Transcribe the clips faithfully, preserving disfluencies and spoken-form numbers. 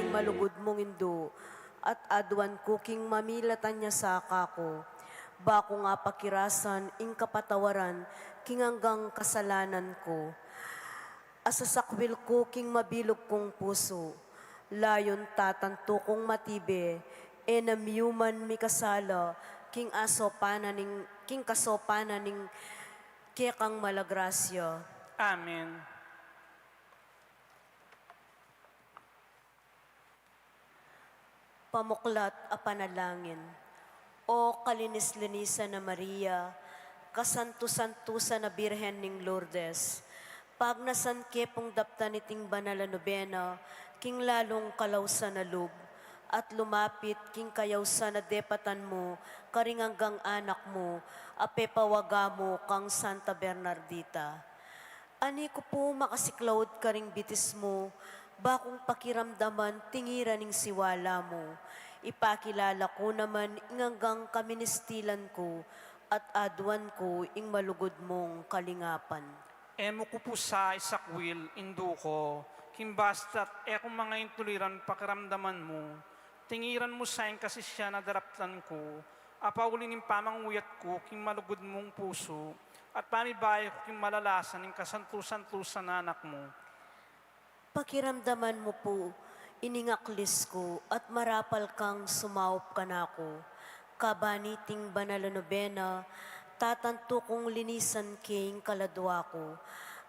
malugud mung indu, at aduan ku king mamilatan ya sa kaku, ba kung apakirasan ing kapatawaran king anggang kasalanan ku. Asasakwil ku king mabilug kung pusu, layun tatantu kung matibe, e na miuman mikasala king asopanan ning, king kasopanan ning kekang mala grasya. Amen. Pamuklat a panalangin. O kalinis-linisan a Maria, kasantu-santusan a Birhen ning Lourdes, pagnasan ke pung daptan iting banal a nobena king lalung kalausan a lub, at lumapit king kayausan a depatan mu karing anggang anak mu a pepawaga mu kang Santa Bernardita. Ani ku pu makasiklaud karing bitis mu, ba kung pakiramdaman tingiran ing siwala mu. Ipakilala ku naman ing anggang kaministilan ku, at aduan ku ing malugud mung kalingapan. E mu ku pu sa isakwil, indu ku, king basta't e ku mangaintuliran pakiramdaman mu, tingiran mu sa ing kasisian a daraptan ku, a pauli ning pamanguyat ku king malugud mung pusu, at pamibayu ku king malalasan ning kasantu-santusan a anak mu. Pakiramdaman mu pu, ining aklis ku, at marapal kang sumaup kanaku. Kabang niting banal a nobena, tatantu kung linisan ke ing kaladua ku,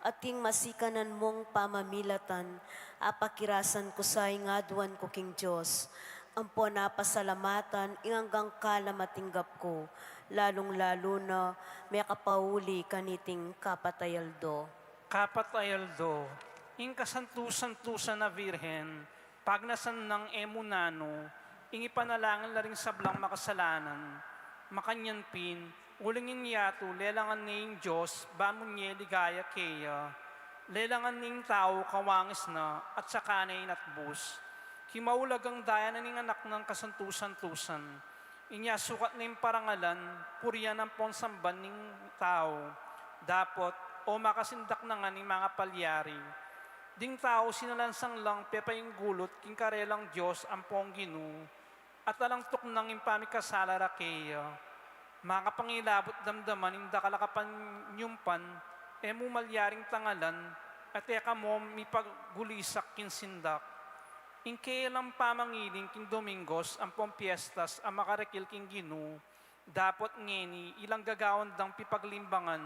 at ing masikanan mung pamamilatan, apakirasan ku sa ing aduan ku king Dios, ampon apasalamatan ing anggang kalam a tinggap ku, lalung-lalu na mekapauli kaniting kapat a aldo. Kapat a aldo, ing kasantu-santusan a Birhen, pagnasan nang e mu nanu ing ipanalangin la ring sablang makasalanan. Makanyan pin, uling ing yatu lelangan ne ing Dios, ba mu ne ligaya keya. Lelangan ne ing tau kawangis na, at saka ne inatbus. King maulagang daya na ning Anak nang kasantu-santusan, inya sukat neng parangalan, purian ampong samban ning tau. Dapot, o makasindak na ngan ing mangapalyari. Ding tau sinalansang lang pepainggulut king karelang Dios ampong Ginu, at alang tuknang ing pamikasala ra keya. Makapangilabut damdaman ing dakal a kapanyumpan, e mu malyaring tangalan, at e ka mu mipagulisak king sindak. Ing keya lang pamangiling king Domingos ampong piestas a makarikil king Ginu, dapot ngeni ilang gagawan dang pipaglimbangan,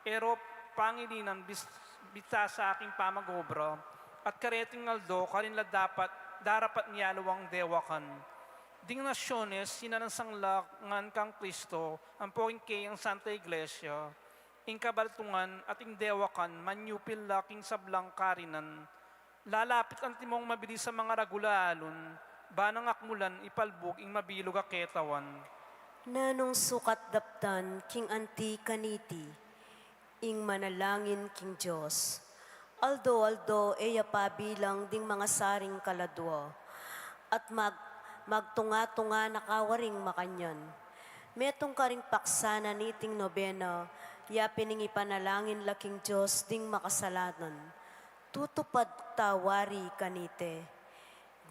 e ro pangilinan bis-, bisasa king pamag-obra, at kareting aldo karin la dapat darapat ne aliwang dewakan. Ding nasiones sinalansang la ngan kang Kristo ampo king keyang Santa Iglesia, ing kabaltungan at ing dewakan manyupil la king sablang karinan. Lalapit antimong mabilis a mangaragul a alun, ba nang akmulan ipalbug ing mabilug a ketawan. Nanung sukat daptan king anti kaniti, ing manalangin king Dios. Aldo-aldo e ya pabilang ding mangasaring kaladua, at mag-, magtunga-tunga na kawaring makanyan. Metung karing paksa na niting nobena, ya pin ing ipanalangin la king Dios ding makasalanan. Tutupad ta wari kanite.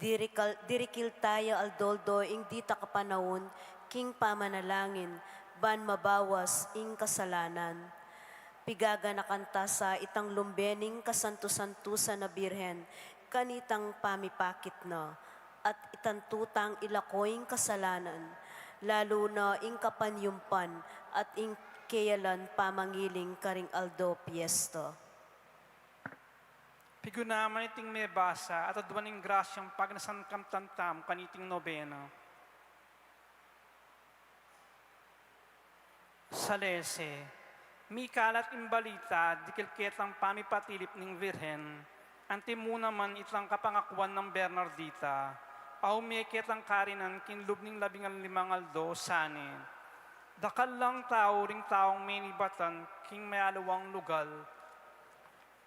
Dirikal-, dirikil taya aldo-aldo ing dita kapanaun king pamanalangin ban mabawas ing kasalanan. Pigaganakan ta sa itang lumbe ning kasantu-santusan a Birhen kanitang pamipakit na, at itantu tang ilako ing kasalanan, lalu na ing kapanyumpan at ing keyalan pamangiling karing aldo piesta. Piguna man iting mebasa at aduan ing grasyang pagnasan kamtan tamu kaniting nobena. Salese, mikalat ing balita dikil ketang pamipatilip ning Virgen, anti mu naman itang kapangakuan nang Bernardita, a ume ketang karinan king lub ning labing limang aldo sane. Dakal lang tau ring taung menibatan king mayaliwang lugal,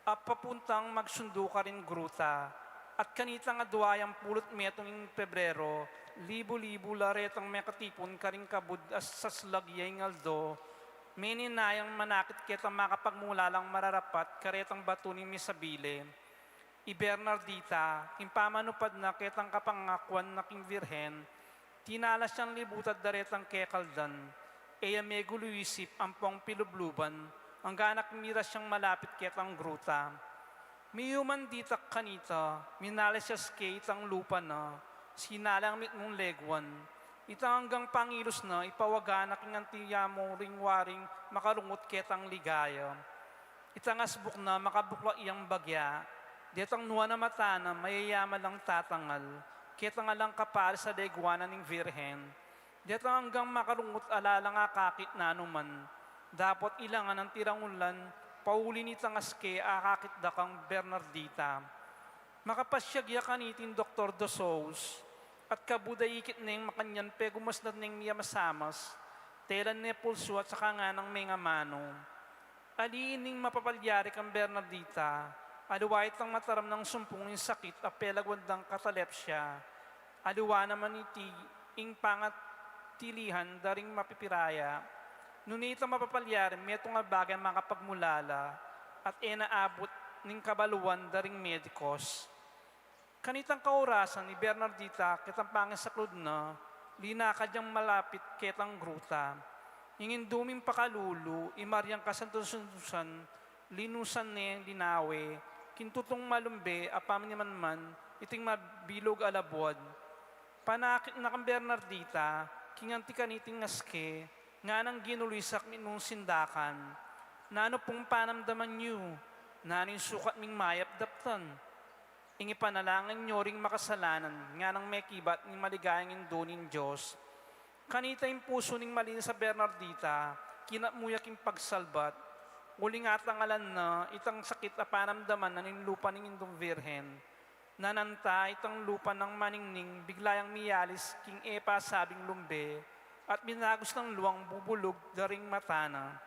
a papuntang magsundu karing gruta, at kanitang adua yang pulu't metung ing Pebrero, libu-libu la retang mekatipun karing kabud a saslag ya ing aldo, mene na yang manakit ketang makapagmulalang mararapat karetang batu ning misabile. I Bernardita, king pamanupad na ketang kapangakuan na king Virgen, tinalas yang libutad daretang kekaldan, e ya megulu isip ampong pilubluban, angga nang miras yang malapit ketang gruta. Miyuman ditak kanita, minalas ya seke itang lupa na, sinala yang mitmung leguan. Itang anggang pangilus na, ipawaga na king anti ya mu ring waring makalungut ketang ligaya. Itang asbuk na makabukla yang bagya, detang nuan a mata na mayayaman lang tatangal, ketang alang kaparis a leguanan ning Virgen, detang anggang makalungut ala lang akakit nanuman, dapot ilangan nang tirangulan, pauli nitang aske akakit da kang Bernardita. Makapasyag ya kaniting Doktor Dosous, at kabud a ikit neng makanyan pegumasdan neng miyamasamas, telan ne pulsu at saka nganang mengamanu. Ali ining mapapalyari kang Bernardita, aliwa itang mataram nang sumpung ing sakit a pelagwan dang katalepsya, aliwa naman iti ing pangatilihan da ring mapipiraya. Nune itang mapapalyari, metung a bagay makapagmulala, at e na abut ning kabaluan da ring medikos. Kanitang kaurasan i Bernardita, ketang pangisaklud na, linakad yang malapit ketang gruta. Ing Indu ming pakalulu, i Mariang kasantusantusan, linusan ne linawe, king tutung malumbe a pamanimanman, iting mabilug a labuad. Panakit na kang Bernardita, king anti kaniting aske, nganang ginuluisak mitmung sindakan. Nanu pung panamdaman yu? Nanu ing sukat ming mayap daptan? Ing ipanalangin yu ring makasalanan, nganang mekibat ning maligayang Indu ning Dios. Kanita ing pusu ning malinis a Bernardita, kinatmu ya king pagsalbat, uling atangalan na itang sakit a panamdaman na ning lupa ning Indung Virgen. Nananta itang lupa nang maningning, bigla yang miyalis king e pasabing lumbe, at binagus nang luwang bubulug da ring mata na.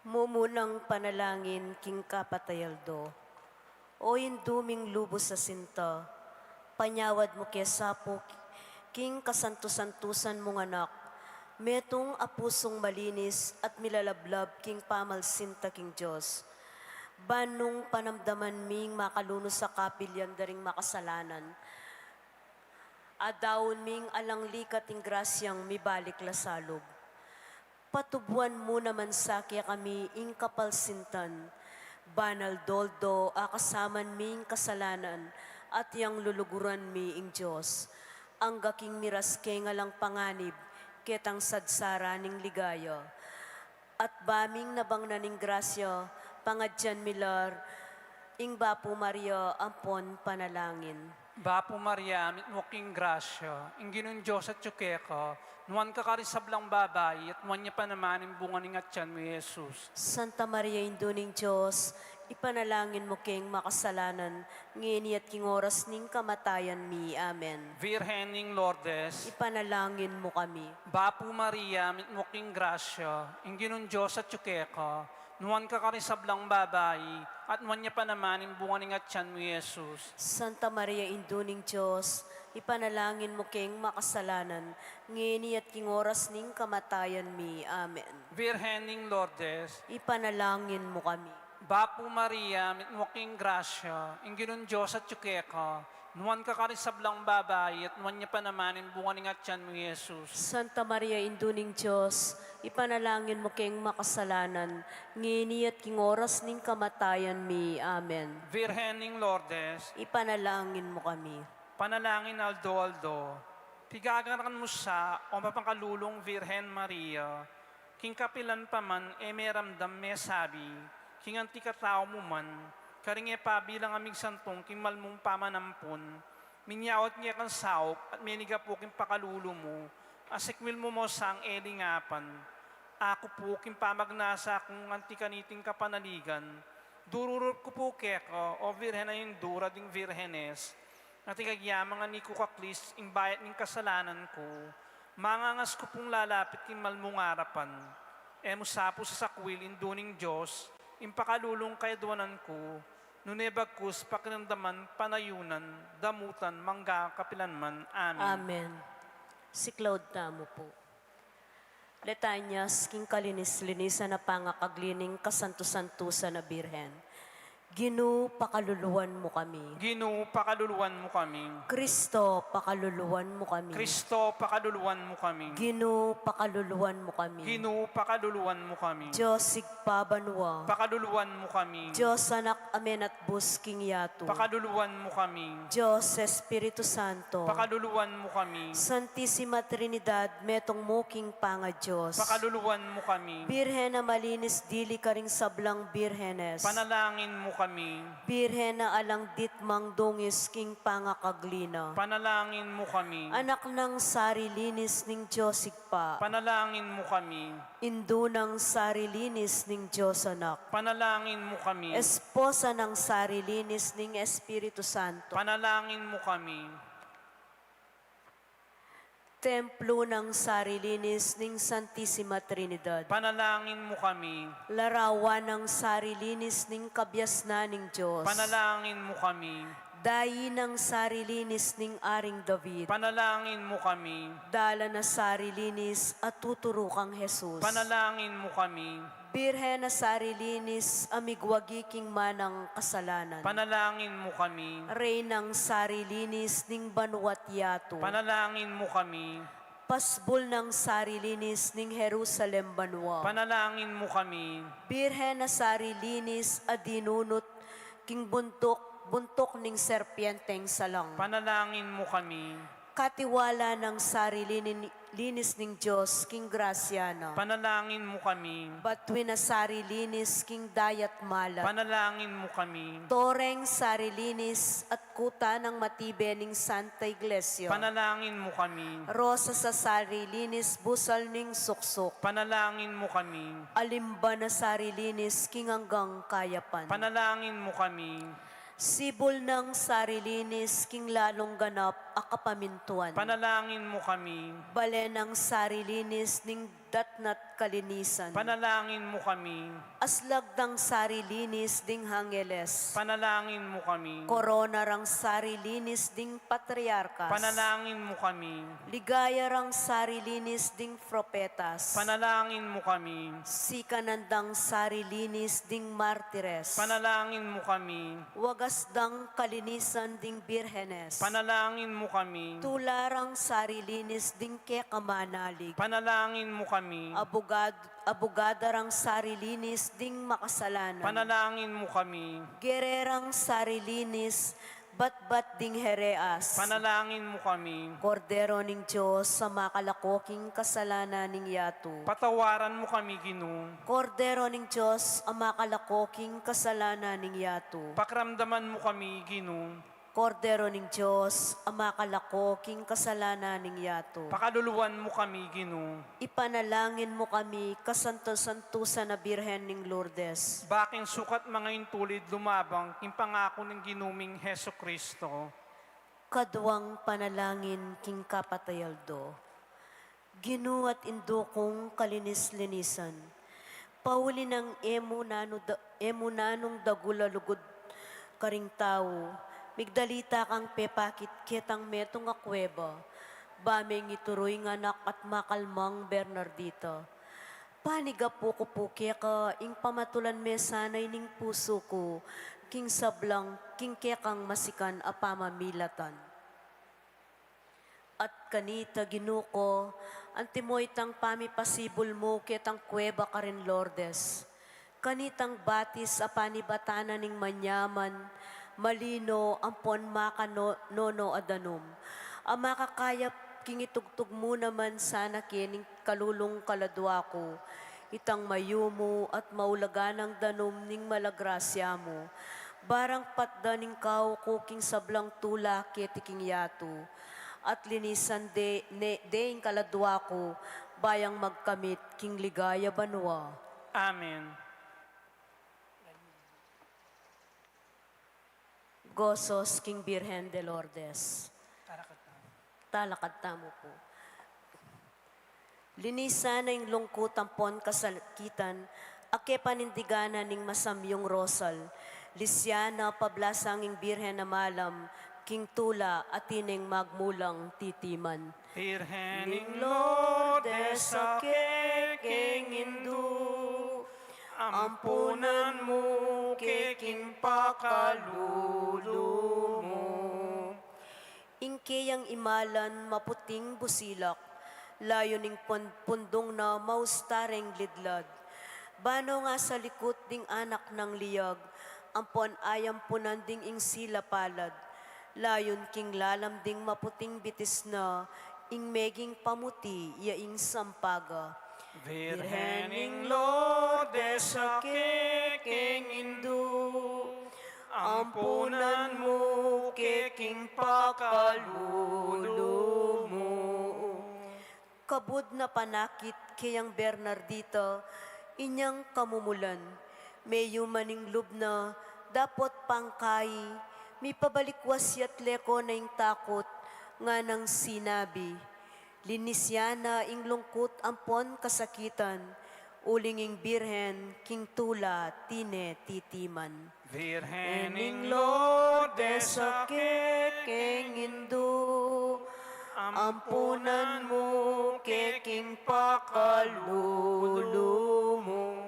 Mumunang panalangin king kapatay aldo. O Indu ming lubus a sinta, panyawad mu ke sapu king kasantu-santusan mung anak, metung a pusung malinis at milalablab king pamalsinta king Dios. Ban nung panamdaman ming makalunus a kapilyan da ring makasalanan, adaun ming alang likat ing grasyang mibalik la salub. Patubuan mu naman sa kekami ing kapalsintan, ban aldo-aldo akasaman mi ing kasalanan, at yang luluguran mi ing Dios, angga king miras ke ngan lang panganib, ketang sadsaran ning ligaya. At baming nabangnan ning grasya, pangadyan mi la ring Bapu Maria ampon panalangin. Bapu Maria, mitmu ka king grasya, ing Ginung Dios atyu keka, nuan ka karing sablang babai, at nuan ya pa naman ing bunga ning atyan mu, i Jesus. Santa Maria, Indu ning Dios, ipanalangin mu keng makasalanan, ngeni at king oras ning kamatayan mi. Amen. Virgen ning Lourdes, ipanalangin mu kami. Bapu Maria, mitmu ka king grasya, ing Ginung Dios atyu keka, nuan ka karing sablang babai, at nuan ya pa naman ing bunga ning atyan mu, i Jesus. Santa Maria, Indu ning Dios, ipanalangin mu keng makasalanan, ngeni at king oras ning kamatayan mi. Amen. Virgen ning Lourdes, ipanalangin mu kami. Bapu Maria, mitmu ka king grasya, ing Ginung Dios atyu keka, nuan ka karing sablang babai, at nuan ya pa naman ing bunga ning atyan mu, i Jesus. Santa Maria, Indu ning Dios, ipanalangin mu keng makasalanan, ngeni at king oras ning kamatayan mi. Amen. Virgen ning Lourdes, ipanalangin mu kami. Panalangin aldo-aldo. Pigaganakan mu sa, o mapakalulung Virgen Maria, king kapilan pa man e meramdam, mesabi, king anti katau mu man, karing e pabilang a migsantung king malmung pamanampun, minyawad keka king saup at menigapu king pakalulu mu, a sikwil mu mo sang e lingapan. Aku pu king pamagnasa kung anti kaniting kapanaligan, dururut ku pu keka, o Virgen a Indu ra ding virgenes, at ikagyamang a nikukaklis ing bayat ning kasalanan ku, mangangas ku pung lalapit king malmung arapan. E mu sa pu sasakwil, Indu ning Dios, ing pakalulung kayadwanan ku, nune bagkus pakiramdaman, panayunan, damutan, mangga kapilan man. Amen. Amen. Siklaud tamu pu. Litanyas king kalinis-linisan a pangakagli ning kasantu-santusan a Birhen. Ginu, pakaluluan mu kami. Ginu, pakaluluan mu kami. Kristo, pakaluluan mu kami. Kristo, pakaluluan mu kami. Ginu, pakaluluan mu kami. Ginu, pakaluluan mu kami. Dios Ibpa banua, pakaluluan mu kami. Dios Anak a menatbus king yatu, pakaluluan mu kami. Dios Espiritu Santo, pakaluluan mu kami. Santisima Trinidad, metung mu king pangaDios, pakaluluan mu kami. Birhen a malinis dili karing sablang birhenes, panalangin mu kami. Birhen a alang ditmang dungis king pangakaglina, panalangin mu kami. Anak nang sarilinis ning Dios Ibpa, panalangin mu kami. Indu nang sarilinis ning Dios Anak, panalangin mu kami. Esposa nang sarilinis ning Espiritu Santo, panalangin mu kami. Templo nang sarilinis ning Santisima Trinidad, panalangin mu kami. Larawan nang sarilinis ning kabiasnan ning Dios, panalangin mu kami. Dayi nang sarilinis ning Aring David, panalangin mu kami. Dalan a sarilinis a tuturu kang Jesus, panalangin mu kami. Birhen a sarilinis a migwagi king manang kasalanan, panalangin mu kami. Reynang sarilinis ning banua't yatu, panalangin mu kami. Pasbul nang sarilinis ning Jerusalem banua, panalangin mu kami. Birhen a sarilinis a dinunut king buntuk, buntuk ning serpienteng salang, panalangin mu kami. Katiwala nang sarilinis ning Dios king grasya na, panalangin mu kami. Batuin a sarilinis king daya't malat, panalangin mu kami. Toreng sarilinis at kuta nang matibe ning Santa Iglesia, panalangin mu kami. Rosas a sarilinis busal ning suksuk, panalangin mu kami. Alimban a sarilinis king anggang kayapan, panalangin mu kami. Sibul nang sarilinis king lalung ganap a kapamintuan, panalangin mu kami. Bale nang sarilinis ning datna't kalinisan, panalangin mu kami. Aslag dang sarilinis ding hangeles, panalangin mu kami. Korona rang sarilinis ding patriarkas, panalangin mu kami. Ligaya rang sarilinis ding propetas, panalangin mu kami. Sikanan dang sarilinis ding martires, panalangin mu kami. Wagas dang kalinisan ding birhenes, panalangin mu kami. Tula rang sarilinis ding keka manalig, panalangin mu kami. Abugad-, abugada rang sarilinis ding makasalanan, panalangin mu kami. Gererang sarilinis batbat ding hereas, panalangin mu kami. Kordero ning Dios a makalako king kasalanan ning yatu, patawaran mu kami, Ginu. Kordero ning Dios a makalako king kasalanan ning yatu, pakiramdaman mu kami, Ginu. Kordero ning Dios a makalako king kasalanan ning yatu, pakaluluan mu kami, Ginu. Ipanalangin mu kami, kasanto-santusan a Birhen ning Lourdes, ba king sukat mangayun tulid lumabang king pangaku ning Ginu ming Jesucristo. Kaduang panalangin king kapatay aldo. Ginu at Indu kung kalinis-linisan, pauli nang e mu nanu da-, e mu nanung dagul a lugud karing tau, migdalita kang pepakit ketang metung a kuweba, ba meng ituru ing anak at makalmang Bernardita. Panigapu ku pu keka ing pamatulan me sana ining pusu ku king sablang king kekang masikan a pamamilatan. At kanita, Ginu ku, antimo itang pamipasibul mu ketang kuweba karin Lourdes, kanitang batis a panibatan na ning manyaman, malino, ampon makano-, nono a danum, a makakayap king itugtug mu naman sana keni ing kalulung kaladua ku itang mayumu at maulagang danum ning mala grasya mu, barang patdan ing kauku king sablang tula keti king yatu, at linisan de, ne, de ing kaladua ku, ba yang magkamit king ligaya banua. Amen. Gozos king Birhen de Lourdes. Talakad tamu. Talakad tamu pu. Linisan na ing lungkut ampon kasakitan a kepanindigan na ning masamyung rosal. Lisian na pablasang ing Birhen a malam king tula, atin neng magmulang titiman. Birhen ning Lourdes, a kekeng Indu, Ampunan mu ke king pakalulu mu. Ing keyang imalan maputing busilak, layun ing pun-, pundung na mausta reng lidlad. Bano nga sa likut ding anak nang liag, ampon ayampunan ding ing sila palad. Layun king lalam ding maputing bitis na, ing meging pamuti ya ing sampaga. Virgen ning Lourdes a keking indu, ampunan mu ke king pakalulu mu. Kabud na panakit keyang Bernardita, inyang kamumulan, meyuman ing lub na, dapot pangkai, mipabalikwas ya't leko na ing takut, nganang sinabi, linis ya na ing lungkut ampon kasakitan, uling ing Birhen king tula tine titiman. Virgen ning Lourdes a keking indu, ampunan mu ke king pakalulu mu.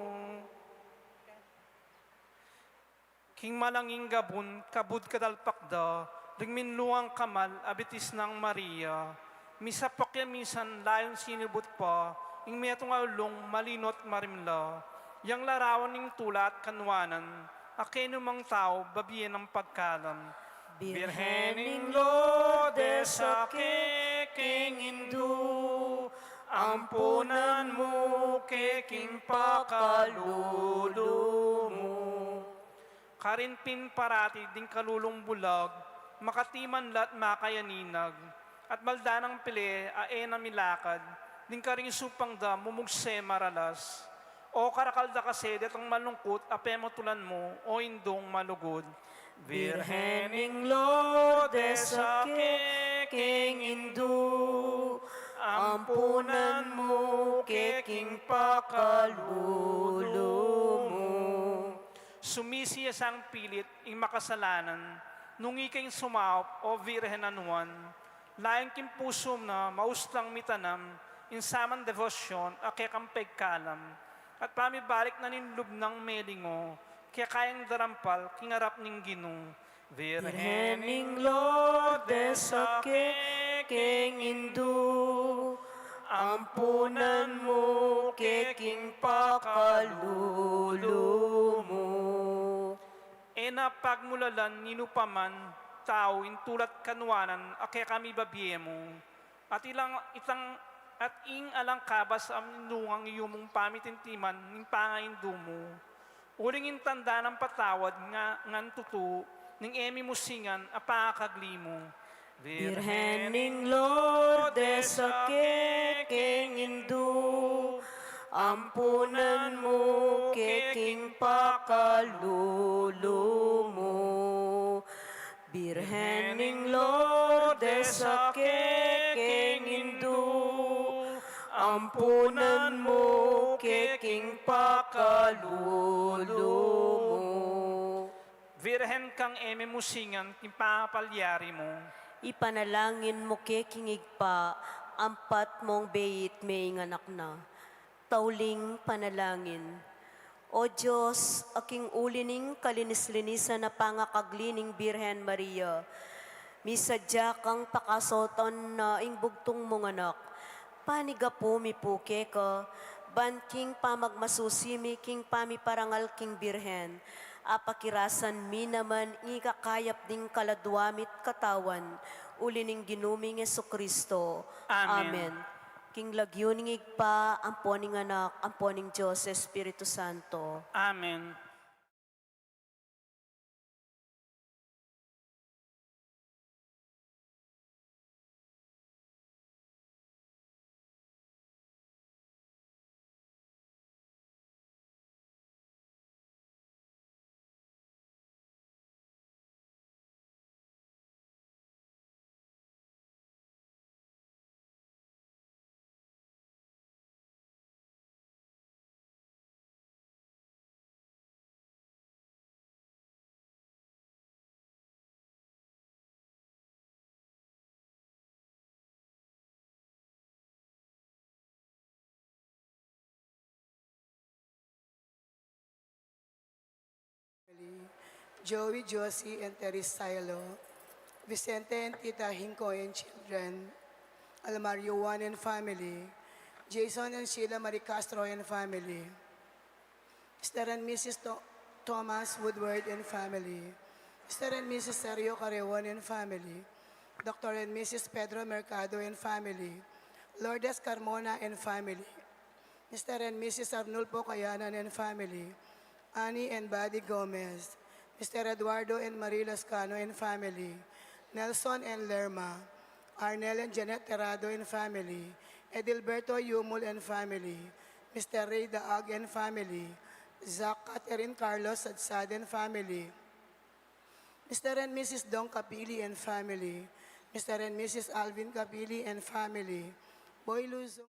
King malanging gabun, kabud kadalpak da, ring minluang kamal a bitis nang Maria, misapak ya misan layun sinubut pa, ing metung a ulung malino't marimla, yang larawan ning tula't kanuanan, a kenu mang tau babie nang pagkalam. Virgen ning Lourdes a keking indu, ampunan mu ke king pakalulu mu. Karin pin parati ding kalulung bulag, makatiman la't makayaninag, at malda nang pile a e na milakad, ding karing supang da mumugse maralas. O karakal da kasi detang malungkut a pemutulan mu, o indung malugud. Virgen ning Lourdes a keking indu, ampunan mu ke king pakalulu mu. Sumisi ya sang pilit ing makasalanan, nung ikang sumaup, o Virgen a nuan, layun king pusum na mauslang mitanam ing saman debosyon a kekang pegkalam, at pamibalik na ning lub nang melingu, kekayang darampal king arap ning Ginu. Virgen ning Lourdes a keking indu, ampunan mu ke king pakalulu mu. E na pagmulalan ninu pa man tau ing tula't kanuanan a kekami babie mu. At ilang, itang, at ing alang kabas a minungang iyumung pamitintiman ning pangaindu mu. Uling ing tanda nang patawad nga, ngan tutu, ning e mi musingan a pangakagli mu. Virgen ning Lourdes a keking indu, ampunan mu ke king pakalulu mu. Virgen ning Lourdes a keking indu, ampunan mu ke king pakalulu mu. Virgen kang e mi musingan king pangapalyari mu. Ipanalangin mu ke king Ibpa, ampat mong beit me ing anak na. Tauling panalangin. O Dios, a king uli ning kalinis-linisan a pangakagli ning Birhen Maria, misadya kang pakasautan na ing bugtung mung anak. Panigapu mi pu keka, ban king pamagmasusi mi king pamiparangal king Birhen, apakirasan mi naman ing ikakayap ding kaladua mi't katawan, uli ning Ginu ming Jesucristo. Amen. Amen. King lagyu ning Ibpa, ampo ning Anak, ampo ning Dios Espiritu Santo. Amen. Joey, Josie, and Terry Silo, Vicente and Tita Hinko and children, Almario Juan and family, Jason and Sheila Marie Castro and family, Mister and Missus To-, Thomas Woodward and family, Mister and Missus Sergio Carreon and family, Doctor and Missus Pedro Mercado and family, Lourdes Carmona and family, Mister and Missus Arnulfo Kayanan and family, Annie and Buddy Gomez, Mister Eduardo and Marie Lascano and family, Nelson and Lerma, Arnel and Janet Terado and family, Edilberto Yumul and family, Mister Ray Daag and family, Zach Catherine Carlos Sadsad and family, Mister and Missus Dong Capili and family, Mister and Missus Alvin Capili and family, Boy Luzon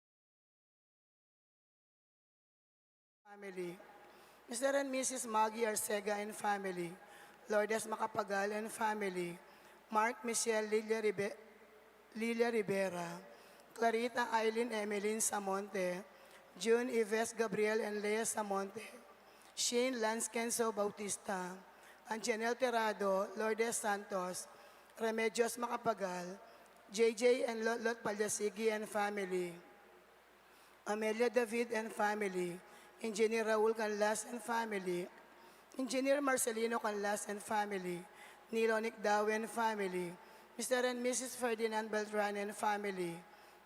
family, Mister and Missus Maggie Arcega and family, Lourdes Macapagal and family, Mark Michelle Lilia Ribe-, Lilia Rivera, Clarita Eileen Emeline Samonte, June Ives Gabriel and Lea Samonte, Shane Lance Kenzo Bautista, Anjanel Terado, Lourdes Santos, Remedios Macapagal, J J and Lotlot Palyasigi and family, Amelia David and family, Engineer Raul Canlas and family, Engineer Marcelino Canlas and family, Nilo Nicdao and family, Mister and Missus Ferdinand Beltran and family,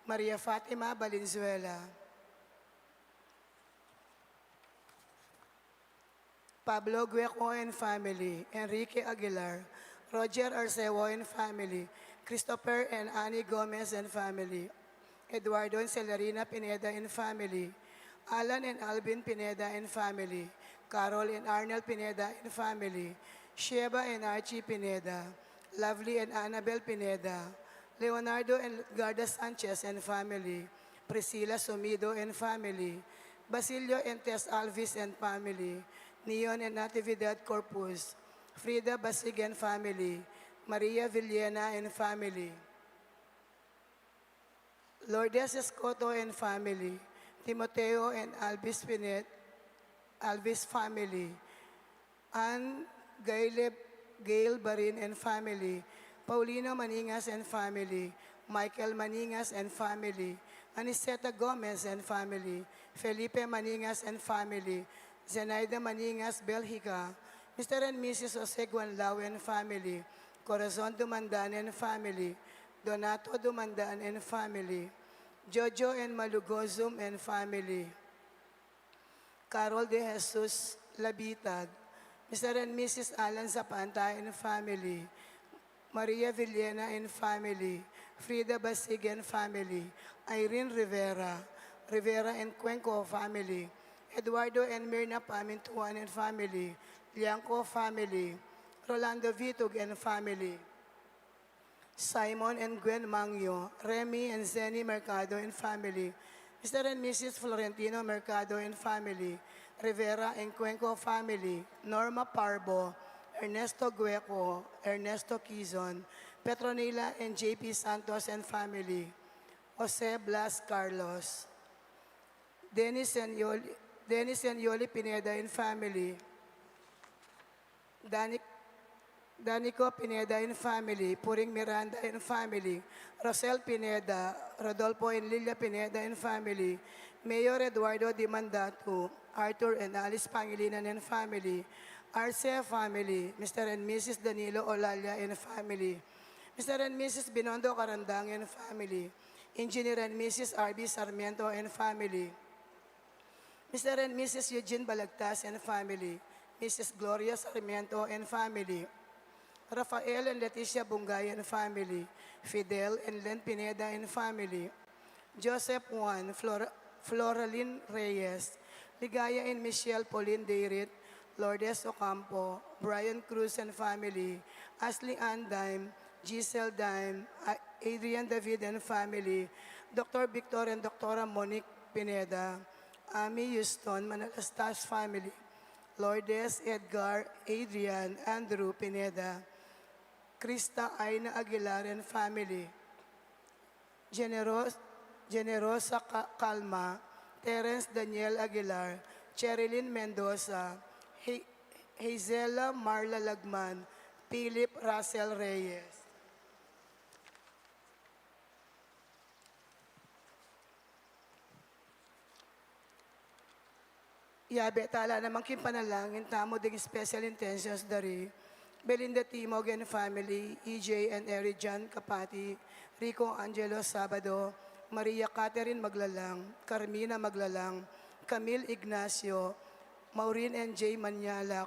Maria Fatima Valenzuela, Pablo Gueco and family, Enrique Aguilar, Roger Arceo and family, Christopher and Annie Gomez and family, Eduardo and Celerina Pineda and family, Alan and Alvin Pineda and family, Carol and Arnel Pineda and family, Sheba and Archie Pineda, Lovely and Annabel Pineda, Leonardo and Garda Sanchez and family, Priscilla Sumido and family, Basilio and Tess Alvis and family, Neon and Natividad Corpus, Frida Basig and family, Maria Villena and family, Lourdes Escoto and family, Timoteo and Alvis Pinet, Alvis family, Ann Gayle, Gail Barin and family, Paulino Maningas and family, Michael Maningas and family, Aniceta Gomez and family, Felipe Maningas and family, Zenaida Maningas Belgica, Mister and Missus Jose Guanlao and family, Corazon Dumandan and family, Donato Dumandan and family, Jojo and Malugozum and family, Carol de Jesus Labitag, Mister and Missus Alan Zapanta and family, Maria Villena and family, Frida Basig and family, Irene Rivera, Rivera and Cuenco family, Eduardo and Mirna Pamintuan and family, Liangco family, Rolando Vitug and family, Simon and Gwen Mangyo, Remy and Zenny Mercado and family, Mister and Missus Florentino Mercado and family, Rivera and Cuenco family, Norma Parbo, Ernesto Gueco, Ernesto Quizon, Petronila and J P Santos and family, Jose Blas Carlos, Dennis and Yoli, Dennis and Yoli Pineda and family, Dani-, Danico Pineda and family, Puring Miranda and family, Rosel Pineda, Rodolfo and Lilia Pineda and family, Mayor Eduardo Dimandatu, Arthur and Alice Pangilinan and family, Arce family, Mister and Missus Danilo Olalla and family, Mister and Missus Binondo Carandang and family, Engineer and Missus R B Sarmiento and family, Mister and Missus Eugene Balagtas and family, Missus Gloria Sarmiento and family, Rafael and Leticia Bungay and family, Fidel and Len Pineda and family, Joseph Juan, Flor-, Floralyn Reyes, Ligaya and Michelle Pauline Deirit, Lourdes Ocampo, Brian Cruz and family, Ashley Ann Dime, Giselle Dime, A-, Adrian David and family, Doctor Victor and Doctora Monique Pineda, Ami Houston, Manalastas family, Lourdes, Edgar, Adrian, Andrew Pineda, Krista Aina Aguilar and family, Generos-, Generosa Ca-, Calma, Terence Daniel Aguilar, Cherilyn Mendoza, He-, Hazela Marla Lagman, Philip Russell Reyes. Yabe tala naman king panalangin tamu ding special intentions dari Belinda Timog and family, E J and Eri John Capati, Rico Angelo Sabado, Maria Catherine Maglalang, Carmina Maglalang, Camille Ignacio, Maureen and Jay Manialak,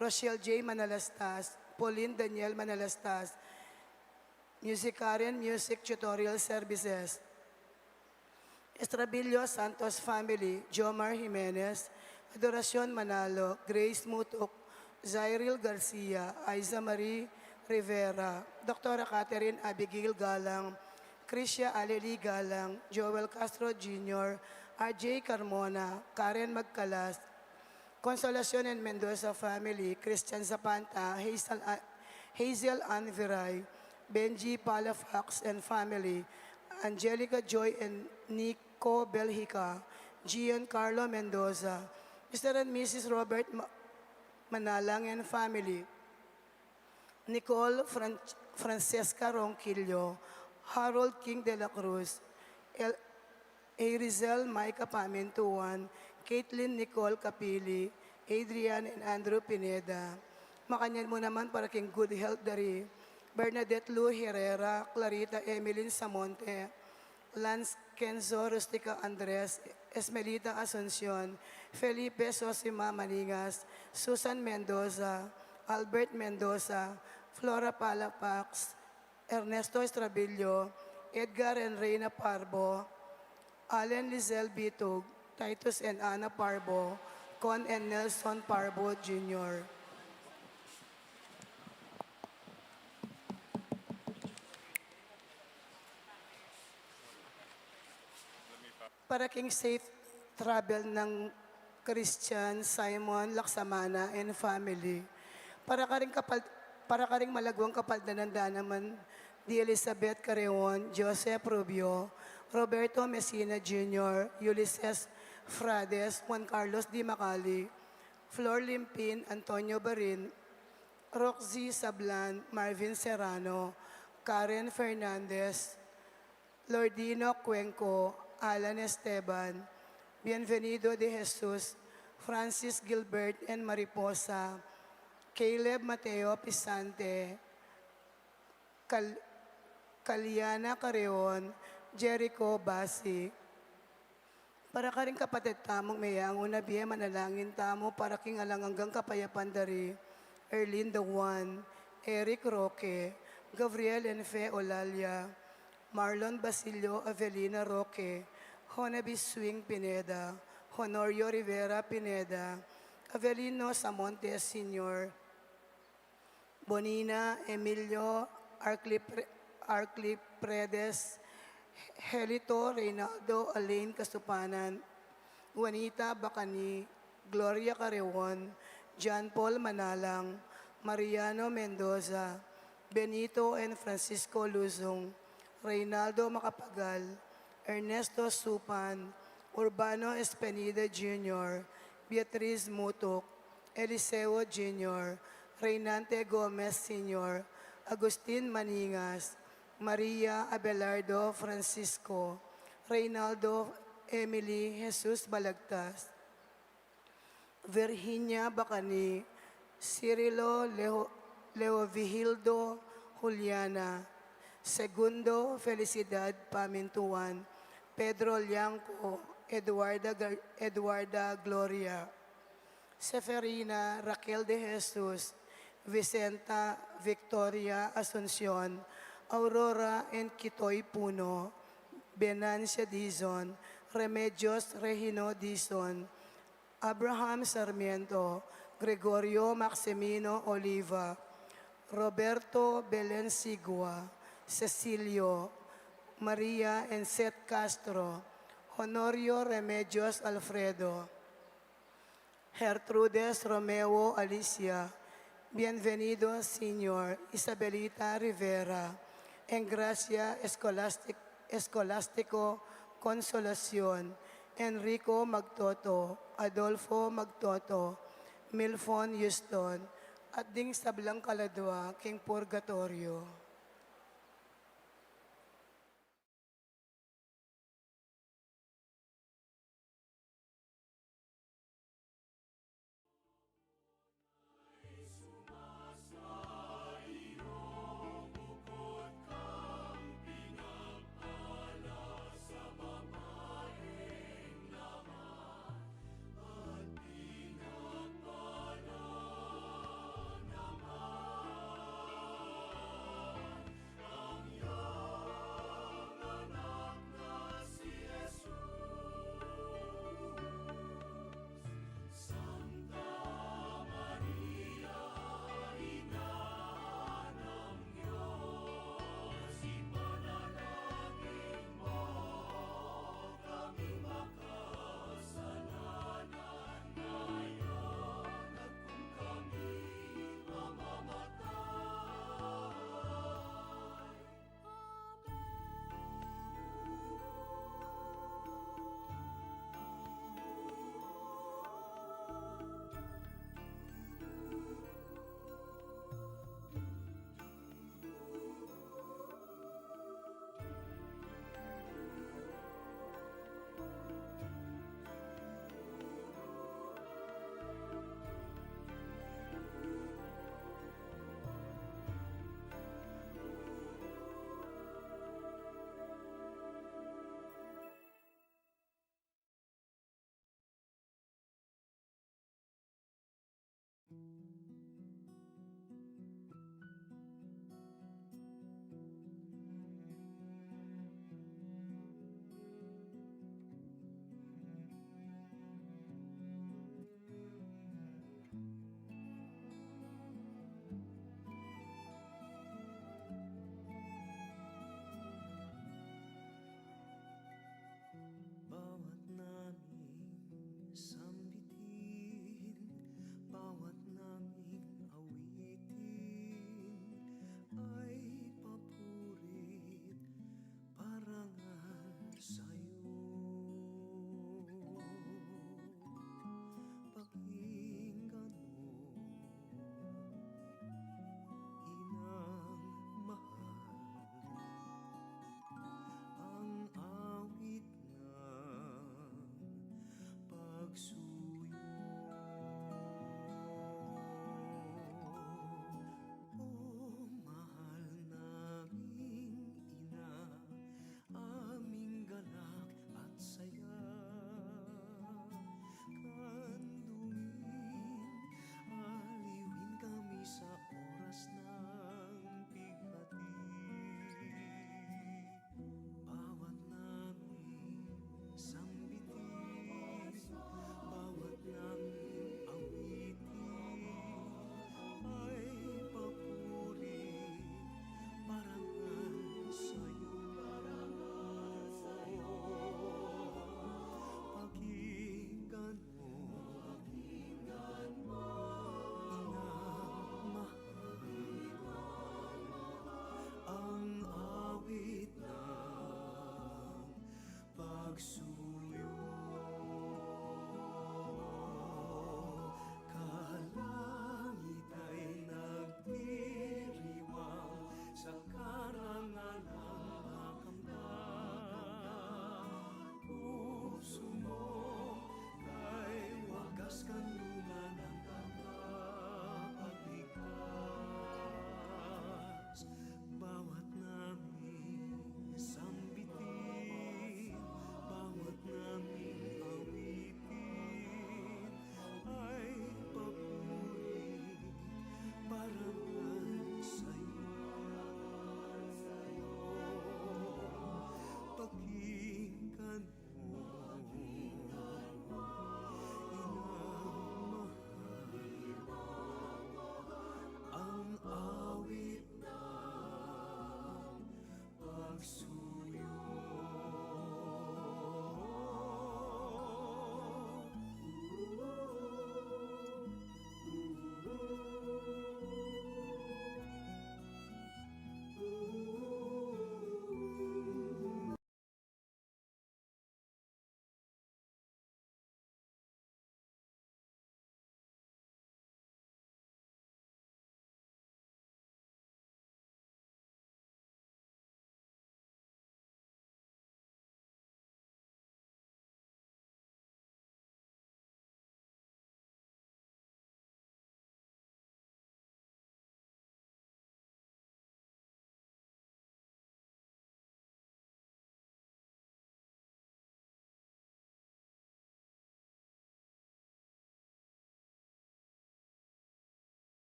Rochelle J Manalastas, Pauline Daniel Manalastas, Musicarian Music Tutorial Services. Estrabillo Santos family, Jomar Jimenez, Adoracion Manalo, Grace Mutuk, Zairil Garcia, Aiza Marie Rivera, Doktora Catherine Abigail Galang, Krisha Aleli Galang, Joel Castro Junior, R J Carmona, Karen Magcalas, Consolacion and Mendoza family, Christian Zapanta, Hazel, A- Hazel Ann Viray, Benji Palafox and family, Angelica Joy and Nico Belhica, Gian Carlo Mendoza, Mister and Missus Robert Ma- Manalang and family, Nicole Fran- Francesca Ronquillo, Harold King de la Cruz, El- Erizel Micah Pamintuan, Caitlin Nicole Capili, Adrian and Andrew Pineda. Makanyan mu naman para king good health dari Bernadette Lou Herrera, Clarita Emeline Samonte, Lance Kenzo Rustica Andres, Esmelita Asuncion, Felipe Sosima Maningas, Susan Mendoza, Albert Mendoza, Flora Palapax, Ernesto Estrabillo, Edgar and Reina Parbo, Allen Lizelle Bitug, Titus and Ana Parbo, Con and Nelson Parbo Junior Para king safe travel nang Christian Simon Laksamana and family. Para karing kapal- para karing malagwang kapaldanan da naman di Elizabeth Careon, Joseph Rubio, Roberto Messina Junior, Ulises Frades, Juan Carlos Di Macali, Flor Limpin, Antonio Barin, Roxy Sablan, Marvin Serrano, Karen Fernandez, Lordino Cuenco, Alan Esteban, Bienvenido de Jesus, Francis Gilbert and Mariposa, Caleb Mateo Pisante, Kal- Kaliana Careon, Jericho Basi. Para karing kapatid tamung meyangu na bie, manalangin tamu para king alang anggang kapayapan dari Erlinda Juan, Eric Roque, Gabriel and Fe Olalia, Marlon Basilio, Avelina Roque, Honabi Swing Pineda, Honorio Rivera Pineda, Avelino Samonte Senior, Bonina Emilio, Arclipre- Arclipredes, Helito Reynaldo, Alain Kasupanan, Juanita Bacani, Gloria Careon, John Paul Manalang, Mariano Mendoza, Benito and Francisco Luzon, Reynaldo Macapagal, Ernesto Supan, Urbano Espenida Junior, Beatriz Mutuk, Eliseo Junior, Reynante Gomez Senior, Agustin Maningas, Maria Abelardo Francisco, Reynaldo Emily Jesus Balagtas, Virginia Bacani, Cirilo Leo- Leovigildo Juliana, Segundo Felicidad Pamintuan, Pedro Liangco, Eduarda Gar- Eduarda Gloria, Seferina Raquel de Jesus, Vicenta Victoria Asuncion, Aurora and Kitoy Puno, Benancia Dizon, Remedios Regino Dizon, Abraham Sarmiento, Gregorio Maximino Oliva, Roberto Belen Sigua, Cecilio, Maria and Seth Castro, Honorio Remedios Alfredo, Gertrudes Romeo Alicia, Bienvenido Senior, Isabelita Rivera, Engracia Escolastic- Escolastico Consolacion, Enrico Magtoto, Adolfo Magtoto, Milfon Houston, at ding sablang kaladwa king purgatoryo.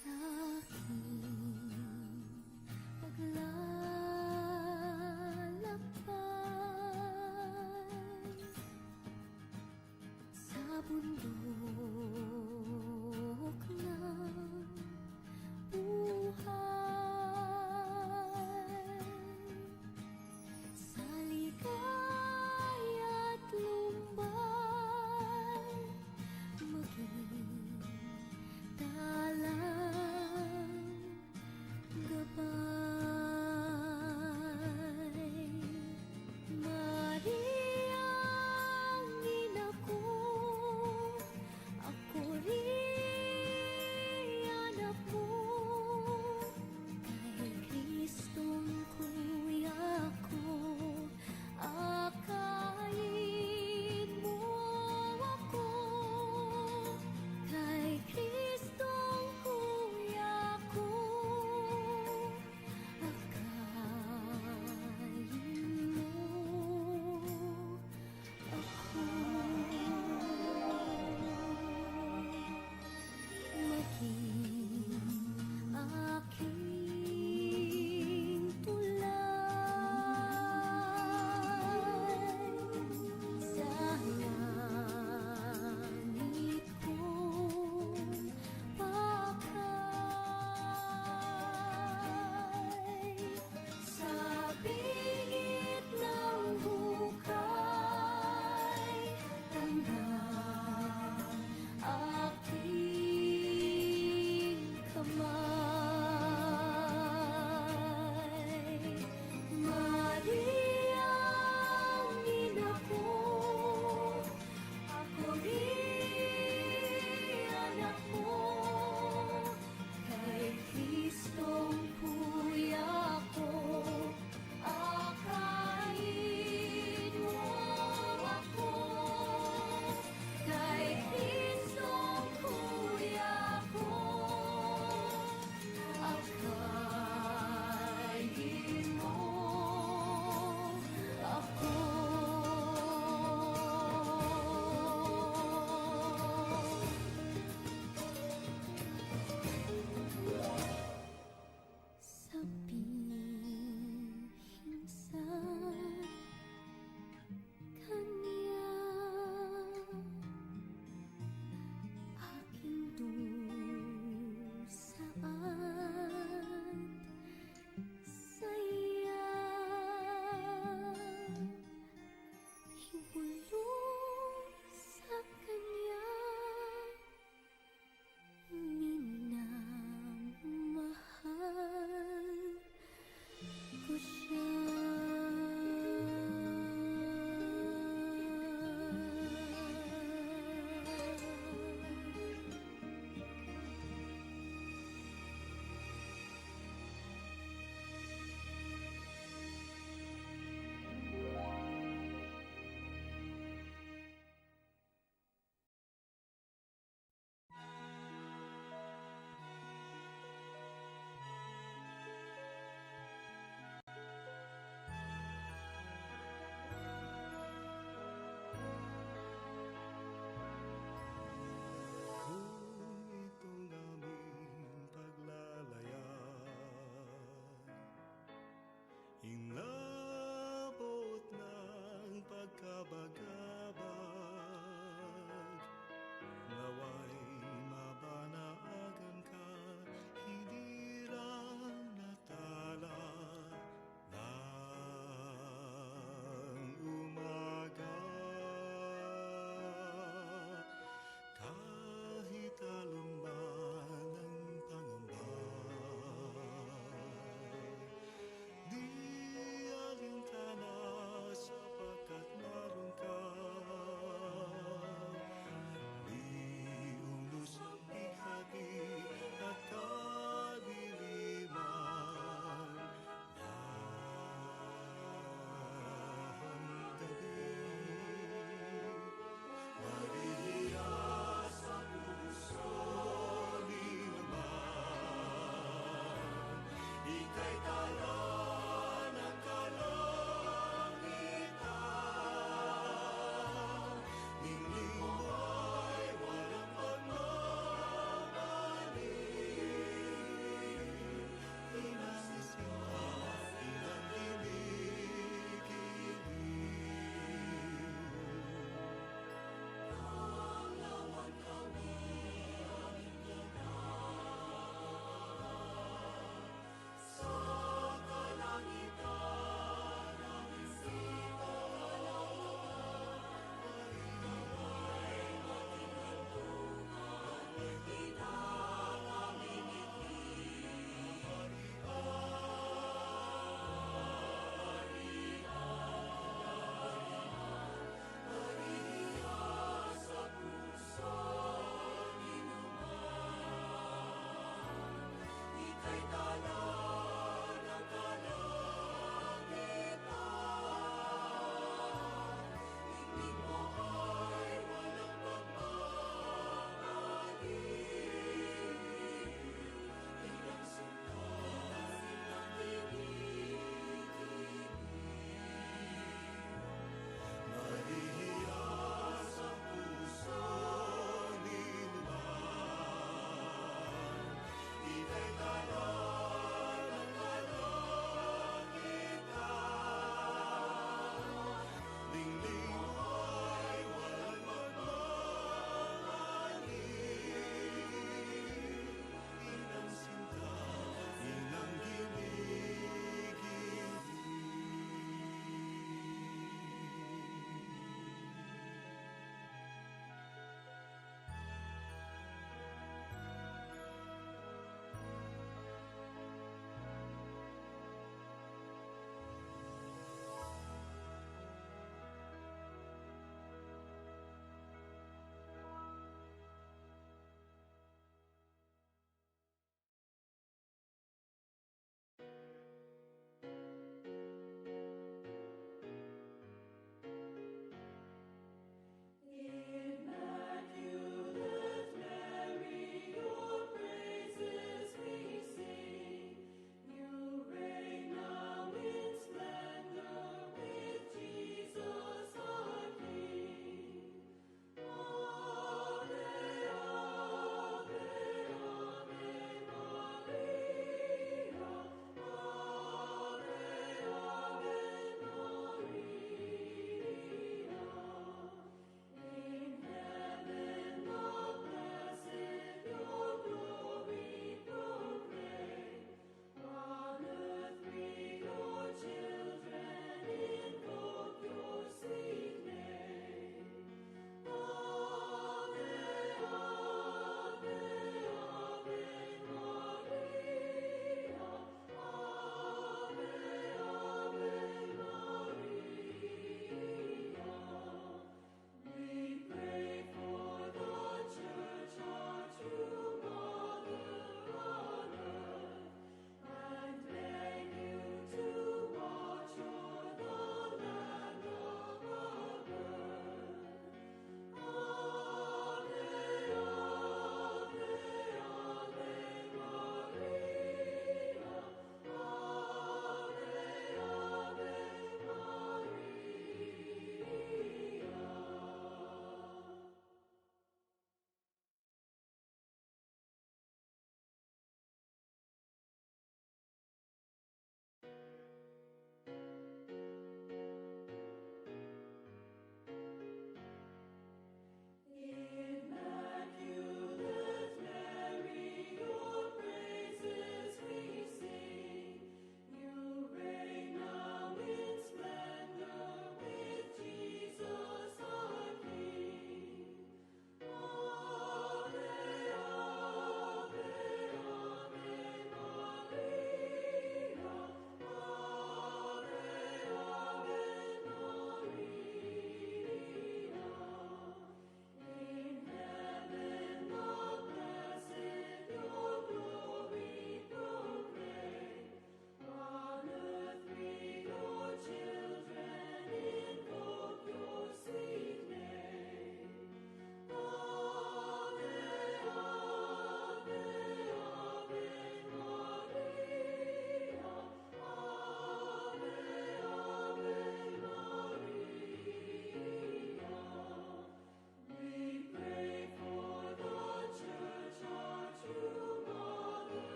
Sa aking paglalakbay sa bundok ng buhay, sa ligaya't lumbay, maging talang gabay. Mariang ina ko,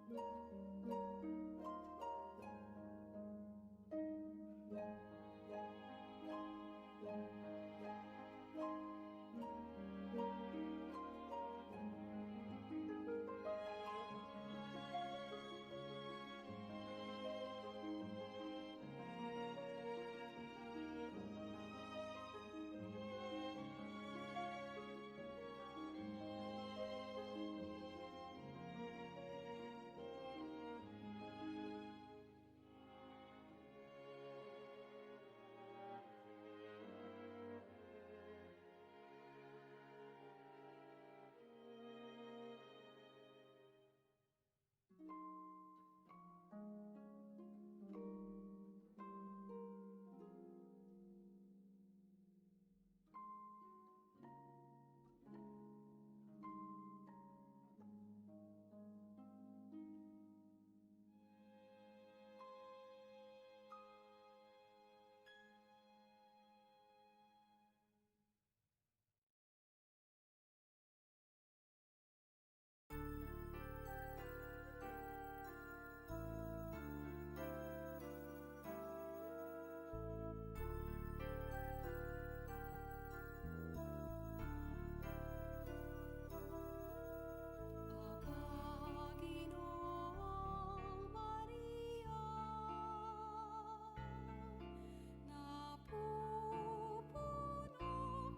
Napupuno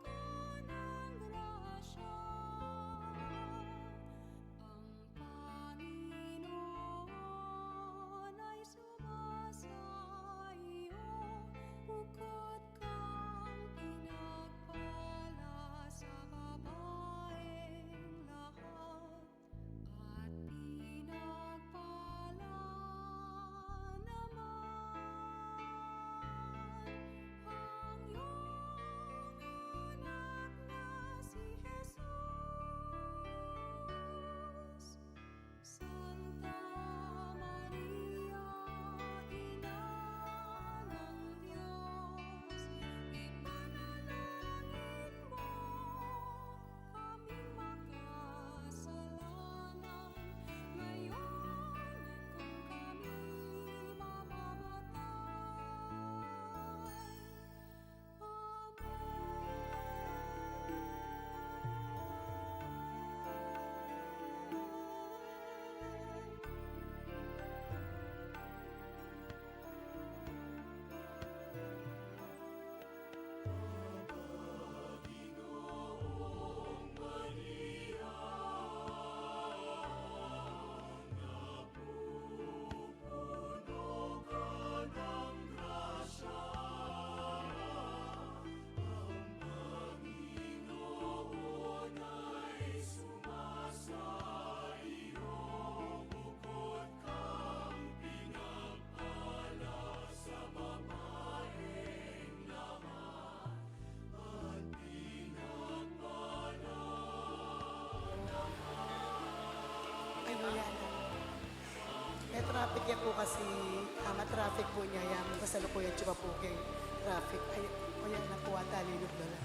ka ng grasya, ang Panginoon ay sumasa iyo, bukod kang pinagpala sa babaeng lahat. At pinagpala naman ang iyong anak na si Jesus. Santa Maria, Ina ng Diyos, ipanalangin mo kaming makasalanan, ngayon at kung kami mamamatay. Amen. Ay, wala na. May traffic ya po kasi, ah, ma-traffic po niya yan. Kasalukuyan siya pa po kay traffic. Ay, wala na po ata, linuglo na.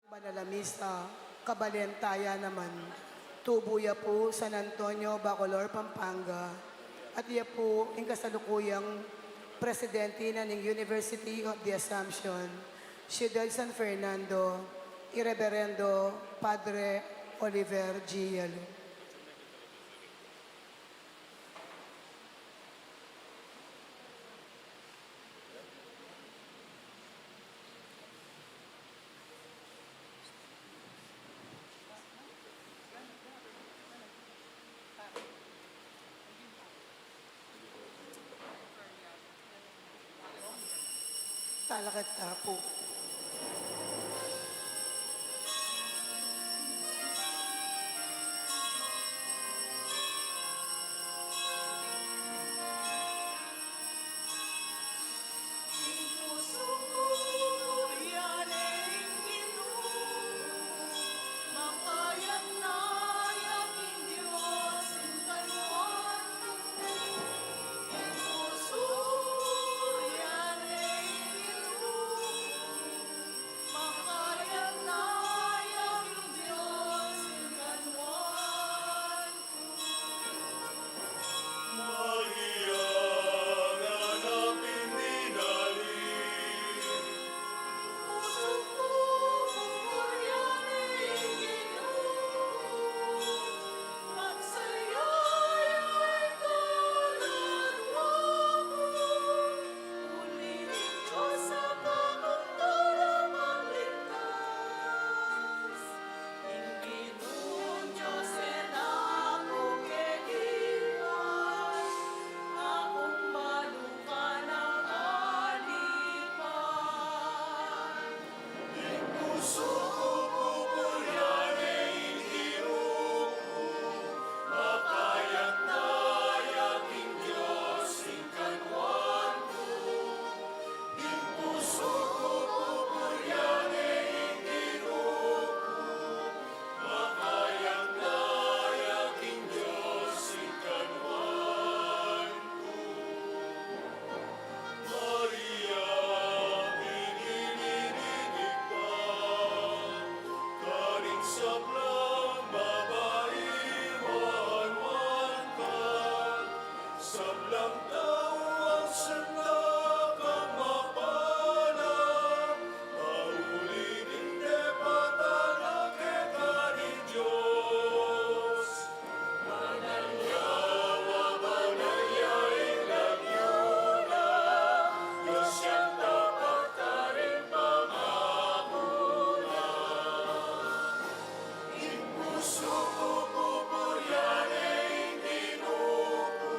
Banal a Misa, kabalen taya naman. Tubu ya pu San Antonio, Bacolor, Pampanga, at iya pu ing kasalukuyang presidente na ning University of the Assumption, Ciudad San Fernando, i Reverendo Padre Oliver G. Yalu. Talakad ta pu. Sablang tau ang senda kang mapalad, mauli ding depatan na keka ning Dios. Banal ya, banal ya ing lagyu na, Dios yang tapat karing pangaku na. Ing pusu ku pupurian ne ing Ginu ku,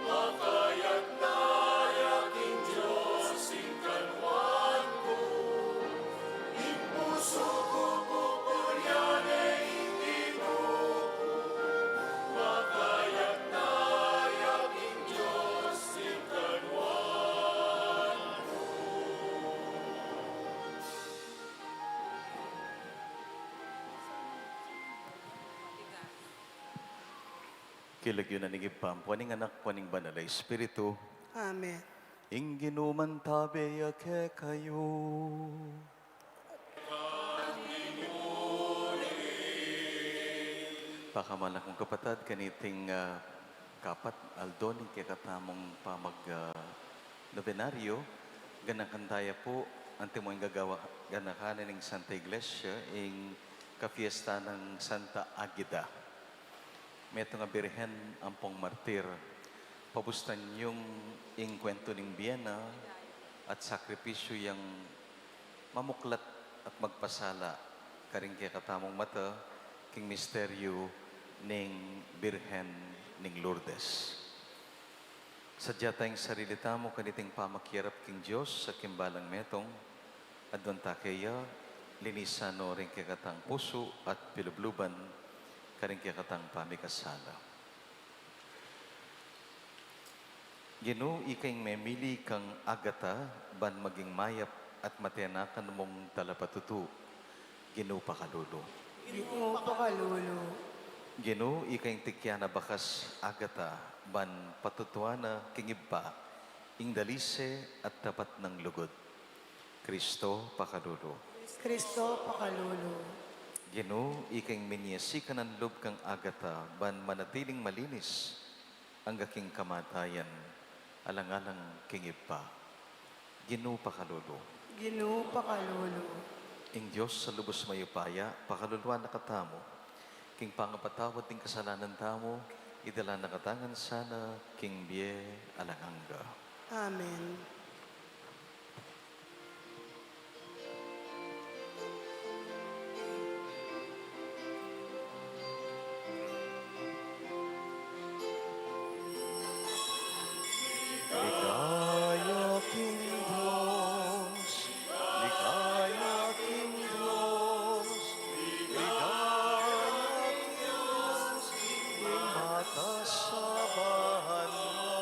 makayagna ya king Dios ing kanuan ku. Ing pusu ku pupurian ne ing Ginu ku, makayagna ya king Dios ing kanuan ku. King lagyu na ning Ibpa, ampo ning Anak, ampo ning Banal a Espiritu. Amen. Ing Ginu mantabe ya kekayu. Pakamalakung kapatad, kaniting, ah, kapat aldo ning kekatamung pamag, ah, nobenaryo, ganakan taya pu, antimo ing gagawa, ganakanan ning Santa Iglesia, ing kapiesta nang Santa Agida. Metung a birhen ampong martir, pabustan yung ing kuwentu ning bie na at sakripisyu yang mamuklat at magpasala karing kekatamung mata king misteryu ning Birhen ning Lourdes. Sadya tang sarili tamu kaniting pamakiarap king Dios a king balang metung, aduan ta keya, linisan no ring kekatang pusu at pilubluban karing kekatang pamikasala. Ginu, ika ing memili kang Agata ban maging mayap at matenakan mung talapatutu. Ginu, pakalulu. Ginu, pakalulu. Ginu, ika ing tikian a bakas Agata ban patutuan na king Ibpa ing dalise at tapat nang lugud. Kristo, pakalulu. Kristo, pakalulu. Ginu, ika ing minie sikanan lub kang agata, ban manatiling malinis angga king kamatayan, alang-alang king Ibpa. Ginu, pakalulu. Ginu, pakalulu. Ing Dios a lubus mayupaya, pakaluluan na katamu. King pangapatawad ding kasalanan tamu, idala na katamu ngan sana king bie alang angga. Amen. Ligaya king Dios, ligaya king Dios, ligaya king Dios, king matas a banua.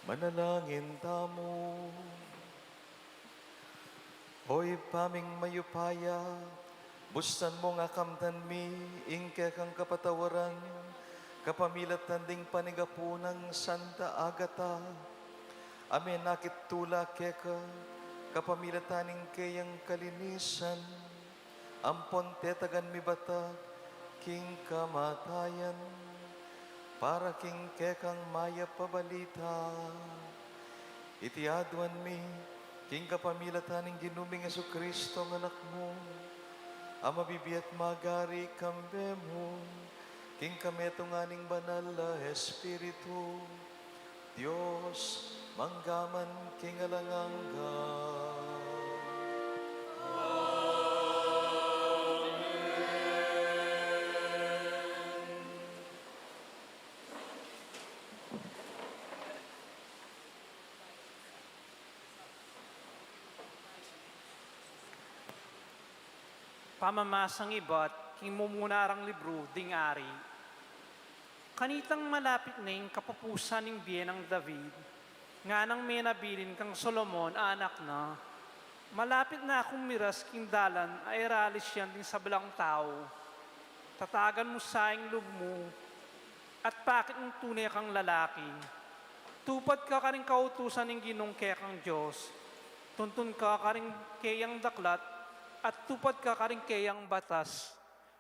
Manalangin tamu. O Ibpa ming mayupaya, bustan mung akamtan mi ing kekang kapatawaran kapamilatan ding panigapu nang Santa Agata, a menakit tula keka kapamilatan ning keyang kalinisan, ampon tetagan mi bata king kamatayan, para king kekang mayap a balita. Iti aduan mi king kapamilatan ning Ginu ming Jesucristo, ing Anak mu, a mabibie at magari kambe mu king kametungan ning Banal a Espiritu, Dios, mangga man king alang angga. Amen. Pamamasang ibat king mumunarang libru ding ari. Kanitang malapit na ing kapupusan ning bie nang David, nganang menabilin kang Solomon a anak na, malapit na kung miras king dalan a iralis yan ding sablang tau. Tatagan mu sa ing lub mu, at pakit mung tune kang lalaki. Tupad ka karing kautusan ning Ginung kekang Dios. Tuntun ka karing keyang daklat, at tupad ka karing keyang batas,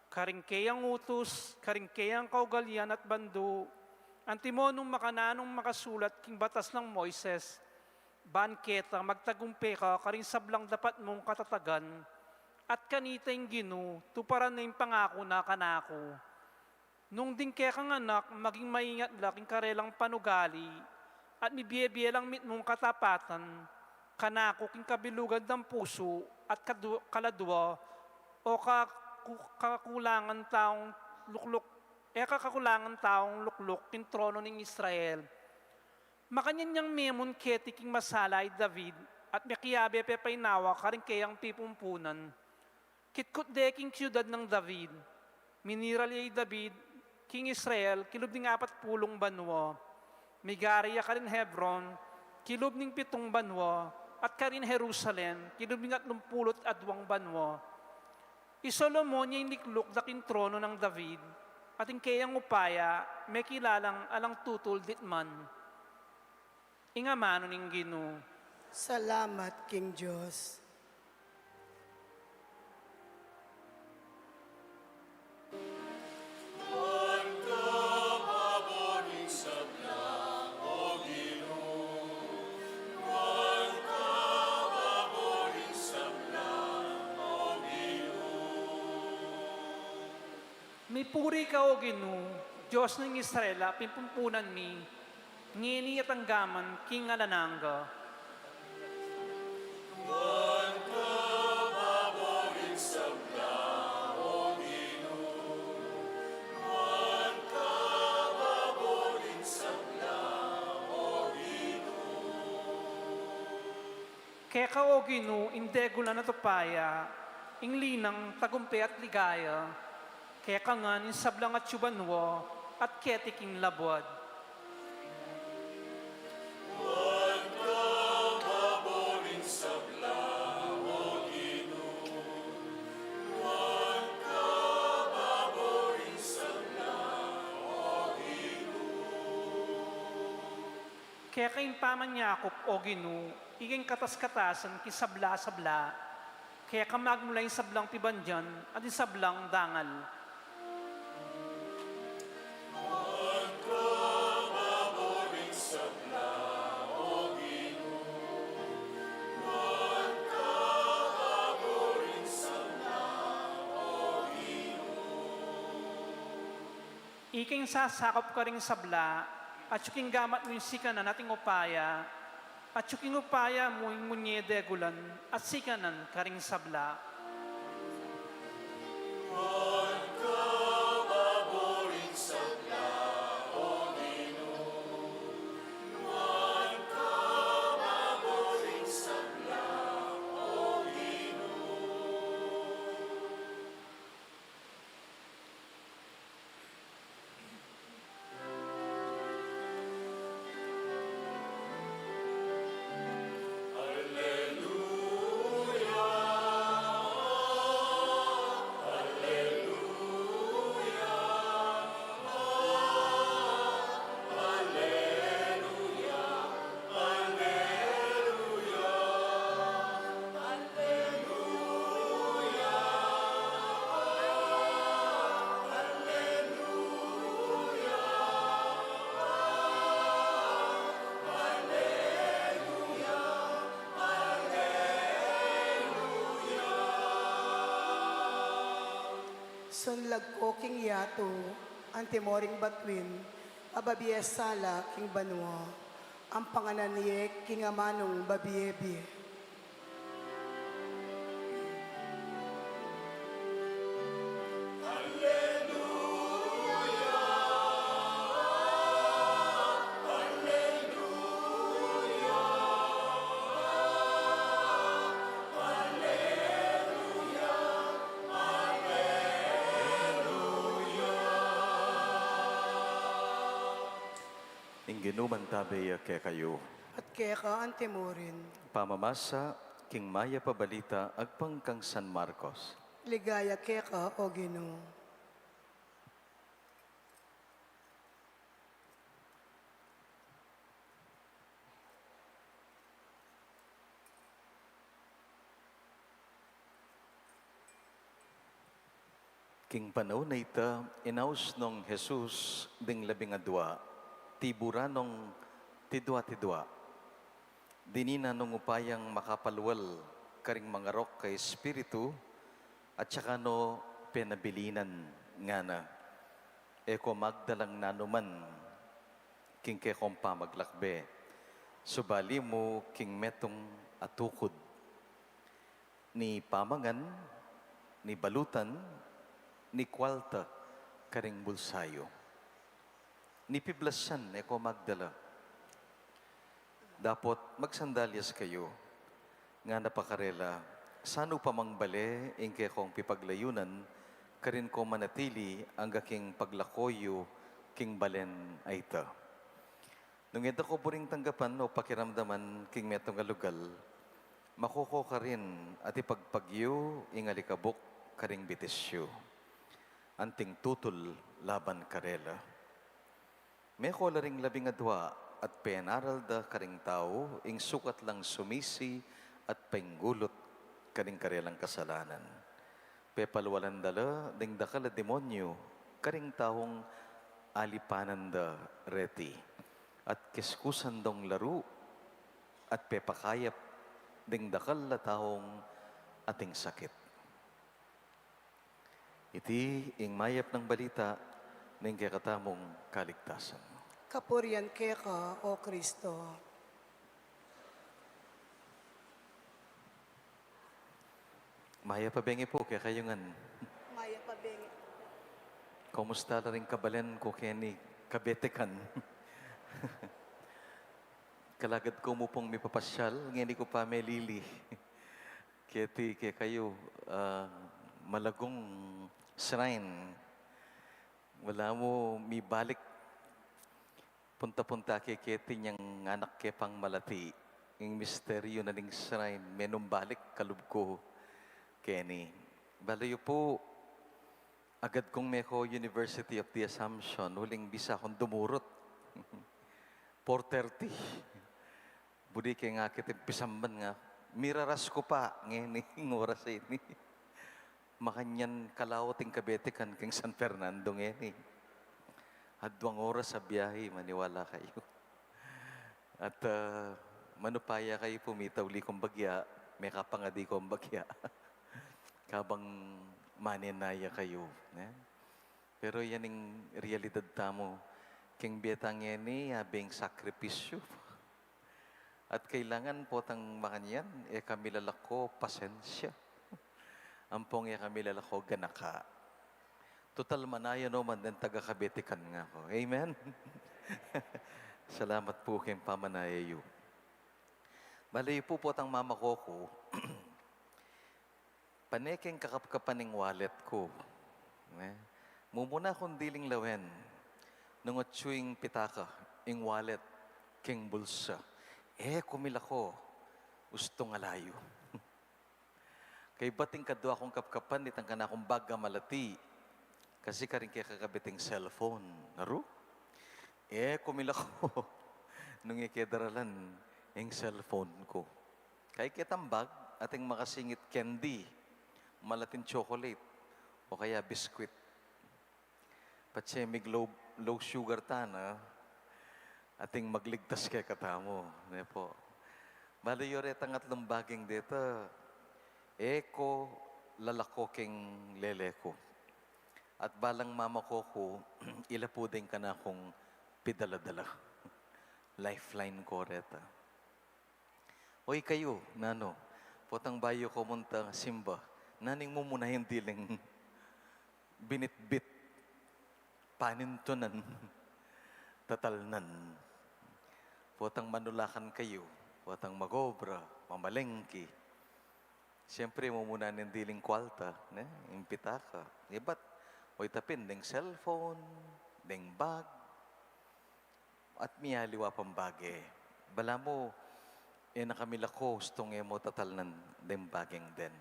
karing keyang utus, karing keyang kaugalian at bandu, antimo nung makananung makasulat king batas nang Moises. Ban keta magtagumpe ka karing sablang dapat mung katatagan, at kanita ing Ginu tuparan na ing pangaku na kanaku. Nung ding kekang anak maging maingat la king karelang panugali, at mibie-bie lang mitmung katapatan kanaku king kabilugan dang pusu at kadu-, kaladua, o kaku-, kakulangan taung lukluk, e ka kakulangan taung lukluk king trono ning Israel. Makanyan yang memun keti king masala i David, at mekiabe pepainawa karing keyang pipumpunan. Kitkut de king siudad nang David. Miniral ya i David, king Israel, kilub ning apat pulung banua. Migari ya karin Hebron, kilub ning pitung banua, at karin Jerusalem, kilub ning atlum pulu't adwang banua. I Solomon ya ing nikluk da king trono nang David, at ing keyang upaya, mekilalang alang tutul ditman. Ing amanu ning Ginu. Salamat king Dios. Mipuri ka, O Ginu, Dios ning Israel a pimumpunan mi, ngeni at anggaman king alang angga. Keka, O Ginu, ing degulan at upaya, ing linang, tagumpe at ligaya, keka ngan ing sablang atyu banua, at keti king labuad. Keka ing pamanyakup, O Ginu, ika ing katas-katasan king sabla-sabla, keka magmula ing sablang pibandian at ing sablang dangal. Ika ing sasakup karing sabla, atyu king gamat mu ing sikanan at ing upaya, atyu king upaya mu ing munye degulan, at sikanan karing sabla. Sunlag ko king yatu, antimo ring batuin, a babie sala king banua, ang panganan ye king amanung babie-bie. Ing Ginu mantabe ya kekayu. At keka antimurin. Pamamasa king Mayap a Balita agpang kang San Marcos. Ligaya keka, O Ginu. King panaun a ita, inaus nong Jesus ding labing adua, tiburan nong tidua-tidua. Dininan nong upayang makapalual karing mangarok a espiritu, at saka no penabilinan ngana, "E ko magdalang nanuman king kekong pamaglakbe, subali mu king metung a tukud, ni pamangan, ni balutan, ni kualta karing bulsayu. Ni piblasan e ko magdala. Dapot magsandalyas kayu." Ngana pa karela, "Sanu pa mang bale ing kekong pipaglayunan karin ko manatili angga king paglako yu king balen a ita. Nung e da ko buring tanggapan o pakiramdaman king metung a lugal, mako ko karin at ipagpag yu ing alikabuk karing bitis yu, anting tutul laban karela. Meko la ring labing adua at penaral da karing tau ing sukat lang sumisi at painggulut karing karelang kasalanan. Pepalwalan da la ding dakal a demonyu karing taung alipanan da reti, at kiskusan dong laru at pepakayap ding dakal a taung ating sakit. Iti ing mayap nang balita ning kekatamung kaligtasan. Kapurian keka, O Kristo. Mayap a bengi pu kekayu ngan. Mayap a bengi pu. Kumusta la ring kabalen ku keni kabetikan? Kalagad ku mu pung mipapasyal, ngeni ku pa melili keti kekayu, ah, malagung shrine. Ala mu mibalik punta-punta ke keti nyang anak ke pang malati. Ing misteryu na ning shrine, menumbalik kalub ku keni. Balu yu pu, agad kung meko University of the Assumption, uling bisa kung dumurut. Four thirty. Buri ke ngakit ing pisamban nga, miraras ku pa ngeni ing oras a ini. Makanyan kalaut ing kabetikan king San Fernando ngeni. Aduang oras a biahe, maniwala kayu. At, ah, manupaya kayu pu, mitauli kung bagya, mekapangadi kung bagya. Kabang manenaya kayu, ne? Pero yan ing realidad tamu. King bie ta ngeni, abe ing sakripisyu. At kailangan potang makanyan, e kami lalako, pasensya. Ampong e kami lalako, ganaka. Tutal manaya no man deng taga-Kabetikan nga ku. Amen? Salamat pu king pamanaya yu. Bale yu pu, potang mamako ku, pane keng kakapkapan ing wallet ku. Ne? Mumuna kung diling lawen, nung atyu ing pitaka, ing wallet, keng bulsa. E ku milako, ustung ala yu. Kaybat ing kadua kung kapkapan, itang kanakung bag a malati. Kasi karing kekakabit ing cellphone. Naru? E ku milako, nung e ke daralan ing cellphone ku. Kay ketang bag, ating makasingit candy, malating chocolate, o kaya biskwit. Patse mig low, low sugar tana, ating magligtas kekatamu, ne pu. Bale yu retang atlung baging deta, e ku lalako keng lele ku. At balang mamako ku, ila pu deng kanakung pidala-dala. Lifeline ku reta. Oy kayu, nanu, potang bayu ku munta simba, nanu ing mumuna ing diling binitbit, panintunan, tatalnan? Potang manulakan kayu, potang mag-obra, mamalengke. Siyempre, mumuna ing diling kwalta, ne? Ing pitaka. Ibat, oy tapin, deng cellphone, deng bag, at mialiwa pang bage. Balamu, e na kami lako, ustung e mu tatalnan deng bageng den.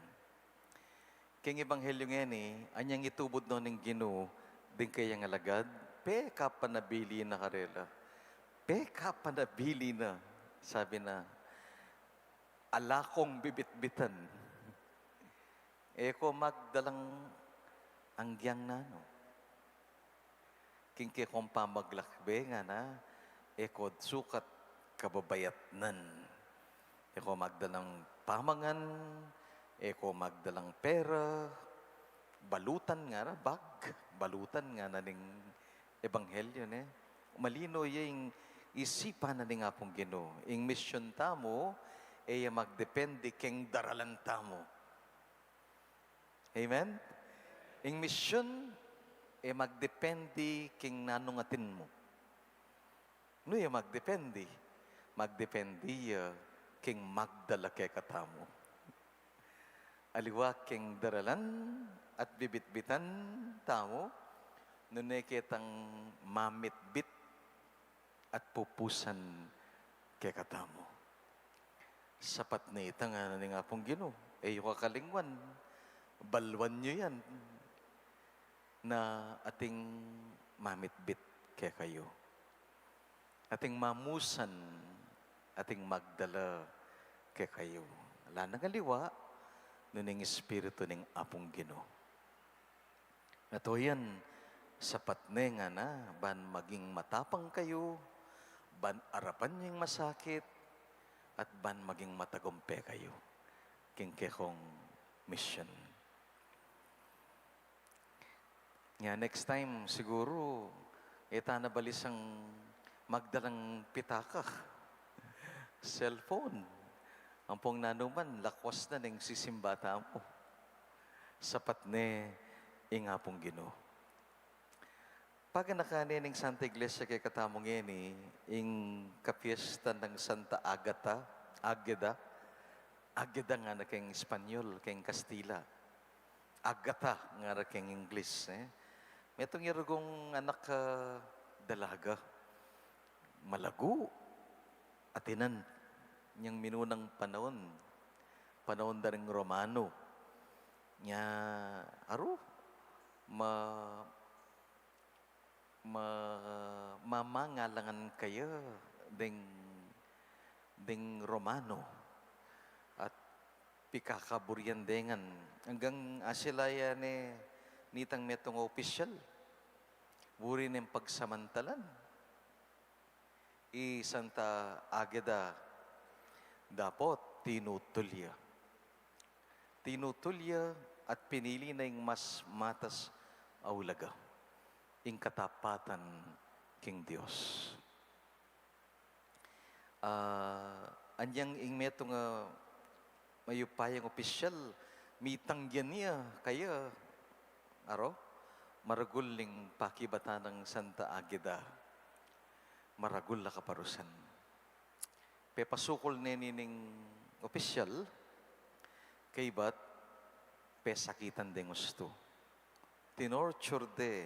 Keng ebanghelyu ngeni, anyang itubud no ning Ginu ding kayang alagad, pekapanabili na karela. Pekapanabili na, sabi na, ala kung bibitbitan. E ku magdalang anggyang nanu. King kekong pamaglakbe ngana, e ku sukat kababayatnan. E ku magdalang pamangan, e ku magdalang pera, balutan ngana, bag, balutan ngana ning ebanghelyu, ne? Malino ya ing isipan na ning Apung Ginu. Ing misyun tamu, e ya magdepende keng daralan tamu. Amen? Ing misyun, e magdepende keng nanung atin mu. Nu ya magdepende? Magdepende ya keng magdala kekatamu. Aliwa keng daralan at bibitbitan tamu, nune ketang mamitbit at pupusan kekatamu. Sapat ne ita, ngana ning Apung Ginu, e yu kakalingwan, balwan yu yan, na ating mamitbit kekayu, ating mamusan, ating magdala kekayu. Ala nang aliwa, nune ing Espiritu ning Apung Ginu. Ato yan, sapat ne, ngana, ban maging matapang kayu, ban arapan yu ing masakit, at ban maging matagumpe kayu king kekong misyon. Nya, next time, siguru, e ta na balisang magdalang pitaka, cellphone. Ampong nanu man, lakwas na ning sisimba tamu. Sapat ne ing Apung Ginu. Paganakan ne ning Santa Iglesia kekatamu ngeni, ing kapiesta nang Santa Agata, Ageda, Ageda ngana keng Espanyol, keng Kastila. Agata ngara keng Ingles, e. Metung ya rugung anak a dalaga. Malagu. Atinan, inyang minunang panaun, panaun da ring Romano. Nya, aru, ma-, ma-, mamangalangan kaya ding, ding Romano. At pikakaburian de ngan. Anggang asila ya ne nitang metung a opisyal. Buri neng pagsamantalan. I Santa Ageda dapot tinutul ya. Tinutul ya at pinili na ing mas matas a ulaga, ing katapatan king Dios. Ah, anyang ing metung a mayupayang opisyal, mitanggian ya kaya, aru, maragul ing pakibatan nang Santa Ageda. Maragul a kaparusan. Pepasukul ne nining opisyal, kaybat pesakitan deng ustu. Tinorture de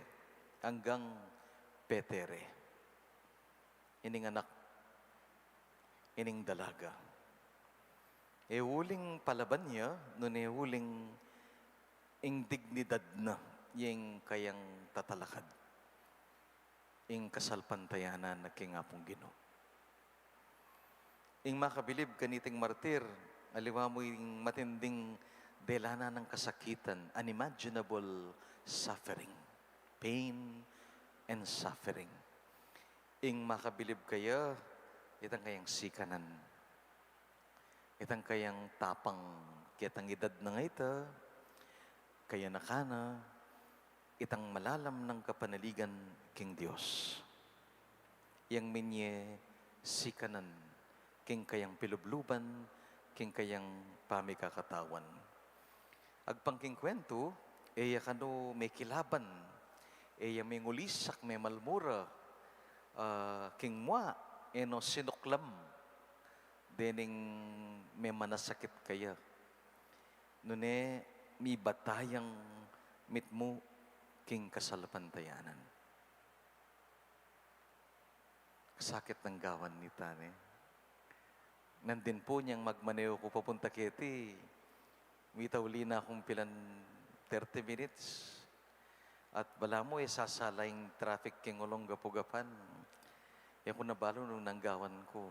anggang petere ining anak, ining dalaga. E uling palaban ya, nune uling ing dignidad na, ing kayang tatalakad, ing kasalpantayanan na king Apung Ginu. Ing makabilib kaniting martir, aliwa mu ing matinding delanan nang kasakitan, unimaginable suffering, pain and suffering. Ing makabilib kaya, itang kayang sikanan, itang kayang tapang, ketang edad na ngeni, kayanakan na, itang malalam nang kapanaligan king Dios. Yang minye sikanan king kayang pilubluban, king kayang pamikakatawan. Agpang king kuwentu, e ya kanu mekilaban, e ya mengulisak, memalmura, ah, king mua, e no sinuklam dening memanasakit kaya. Nune mibata yang mitmu king kasalpantayanan. Kasakit nang gawan nita, ne. Nandin pu inyang magmaneho ku papunta keti, mitauli na kung pilan thirty minutes. At balamu, e sasala ing traffic king Olongapo, Gapan. E ku na balu nung nanu ing gawan ku.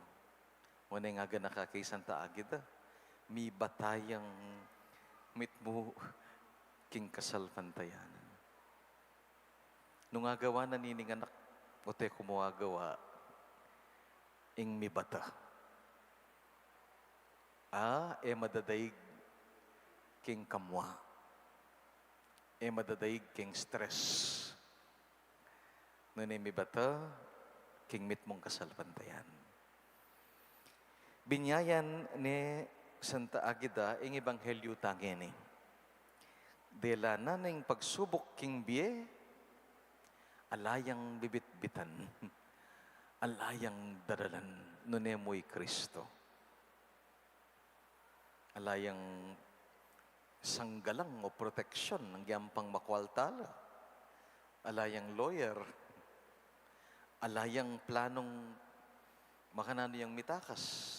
Mune ing aganaka kay Santa Ageda, mibata yang mitmu king kasalpantayanan. Nung agawa na nining anak, o't e ku mu agawa ing mibata. A, e madadaig king kamua. E madadaig king stress. Nune mibata king mitmung kasalpantayanan. Binyayan ne Santa Ageda ing ebanghelyu ta ngeni. Delanan na ing pagsubuk king bie, ala yang bibitbitan, ala yang daralan, nune mu i Kristo. Ala yang sanggalang o proteksyon, agyang pang makwalta la. Ala yang lawyer, ala yang planong makananu yang mitakas.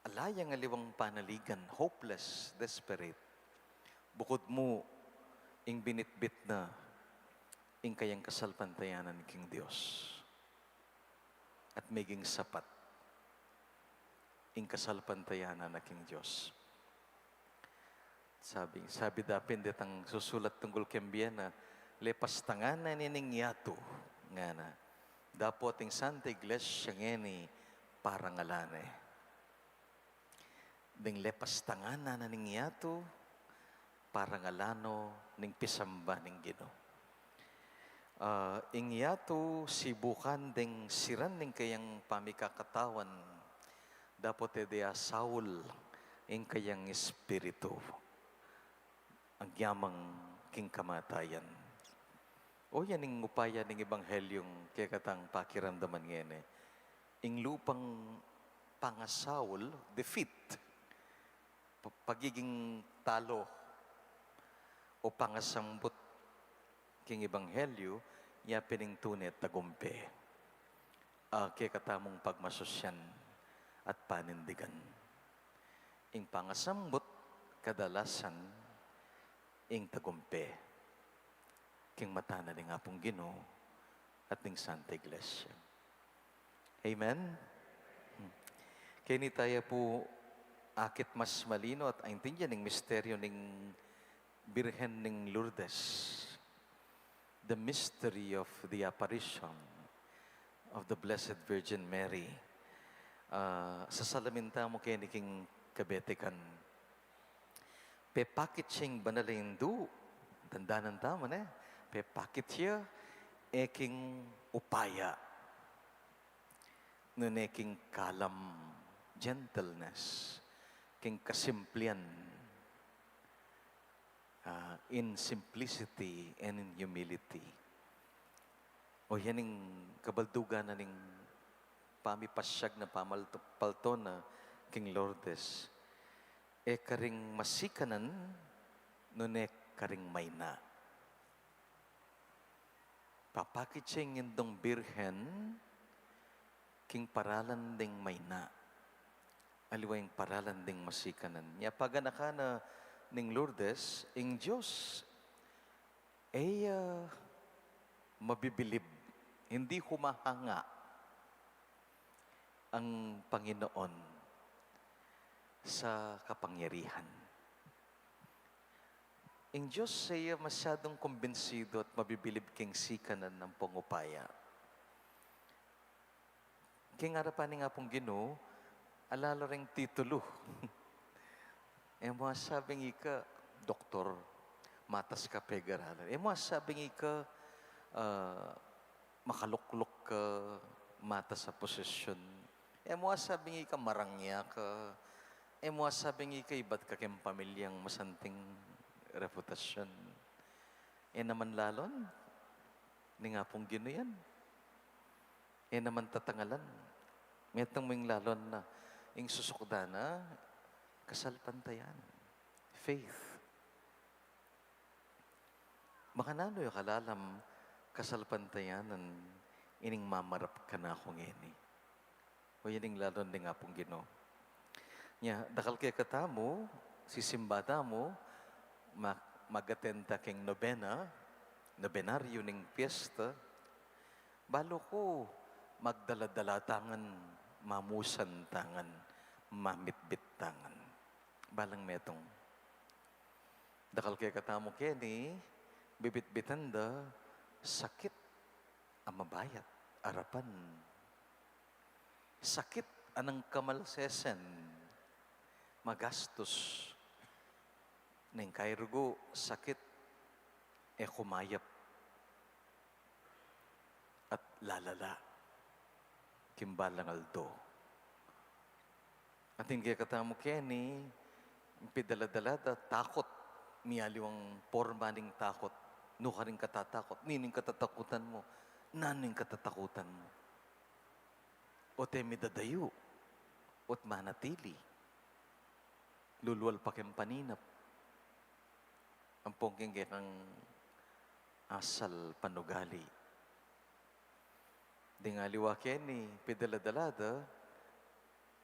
Ala yang aliwang panaligan, hopeless, desperate. Bukud mu, ing binitbit na, ing kayang kasalpantayanan king Dios. At meging sapat, ing kasalpantayanan na king Dios. Sabi, sabi da pin detang susulat tunggul keng bie na, lepas tangan na nining yatu, ngana. Dapot ing Santa Iglesia ngeni parangalan ne. Deng lepas tangan na ning yatu, parangalan no ning pisamba ning Ginu. Ah, ing yatu sibukan deng siran ning kayang pamikakatawan, dapot e de asaul ing kayang espiritu agyamang king kamatayan. O yan ing upaya ning Ebanghelyung kekatang pakiramdaman ngeni. Ing lupang pangasaul, defeat, pa-, pagiging talo o pangasambut king Ebanghelyu, ya pin ing tune tagumpe a kekatamung pagmasusyan at panindigan. Ing pangasambut kadalasan ing tagumpe king mata na ning Apung Ginu at ning Santa Iglesia. Amen? Hmm. Keni taya pu akit mas malino at aintindian ing misteryo ning Birhen ning Lourdes, the mystery of the apparition of the Blessed Virgin Mary. Ah, sasalamin tamu keni king kabetikan. Pepakit ya ing banal a Indu, dandanan tamu, ne? Pepakit ya, e king upaya, nune king kalam, gentleness, king kasimplian, ah, in simplicity and in humility. O yan ing kabaldugan na ning pamipasyag na pamal-, palto na king Lourdes. E karing masikanan, nune karing maina. Papakit ya ing Indung Birhen king paralan ding maina, aliwa ing paralan ding masikanan. Nya paganakan na ning Lourdes, ing Dios e ya mabibilib, hindi humahanga ang Panginoon sa kapangyarihan. Ing Dios e ya masyadung kumbinsidu at mabibilib king sikanan ampong upaya. King arapan ning Apung Ginu, ala la reng titulu. E mu asabing ika doktor, matas ka pag-aralan. E mu asabing ika, ah, makalukluk ka, matas a posisyon. E mu asabing ika marangya ka. E mu asabing ika ibat ka king pamilyang masanting reputasyon. E naman lalon ning Apung Ginu yan. E naman tatangalan. Metung mu ing lalon na, ing susukdan na kasalpantayanan. Faith. Makananu ya kalalam kasalpantayanan ining mamarap kanaku ngeni? O yan ing lalon ning Apung Ginu. Nya, dakal kekatamu, sisimba tamu, ma-, mag-attend ta king nobena, nobenaryo ning piyesta, balu ku magdala-dala tangan, mamusan tangan, mamitbit tangan. Balang metung. Dakal kekatamu keni, bibitbitan da sakit a mabayat, arapan. Sakit a nang kamalsesen, magastus. Neng kairugu, sakit e kumayap at lalala king balang aldo. Atin kekatamu keni, pidala-dala da takut, miyaliwang porma ning takut. Nu karing katatakut, ninu ing katatakutan mu, nanu ing katatakutan mu? O't e midadayu, o't manatili. Lulual pa keng paninap. Ampong king kekang asal panugali. Ding aliwa keni, pidala-dala da,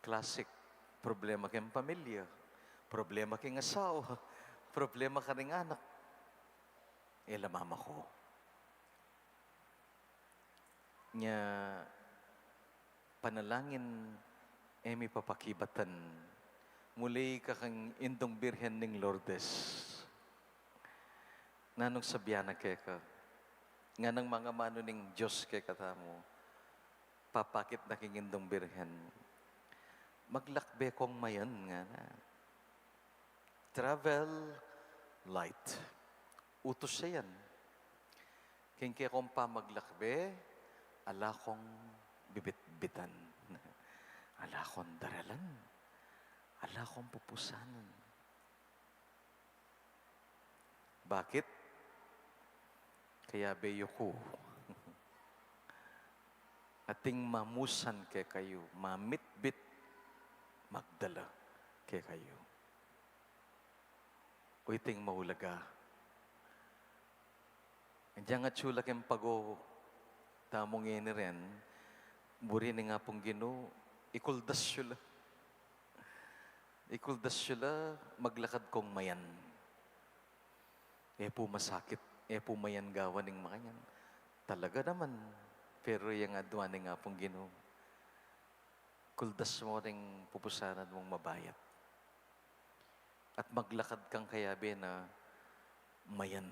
classic, problema keng pamilya, problema keng asawa, problema karing anak. E la mamaku. Nya, panalangin e mi papakibatan. Muli ka kang Indung Birhen ning Lourdes. Nanung sabyan na keka? Nganang mangamanu ning Dios kekatamu, papakit na king Indung Birhen. Maglakbe kong mayan, ngana. Travel light. Utus ya yan. King kekong pamaglakbe, ala kong bibitbitan. Ala kong daralan. Ala kong pupusanan. Bakit? Kayabe yu ku. Ating mamusan kekayu, mamitbit, magdala kekayu. O iting maulaga. Agyang atsu la keng pago tamu ngeni ren, buri ning Apung Ginu, ikuldas yu la. Ikuldas yu la, maglakad kong mayan. E pu masakit, e pu mayan gawan ing makanyan. Talaga naman, pero yang aduan ning Apung Ginu. Kuldas mu ring pupusanan mung mabayat. At maglakad kang kayabe na mayan.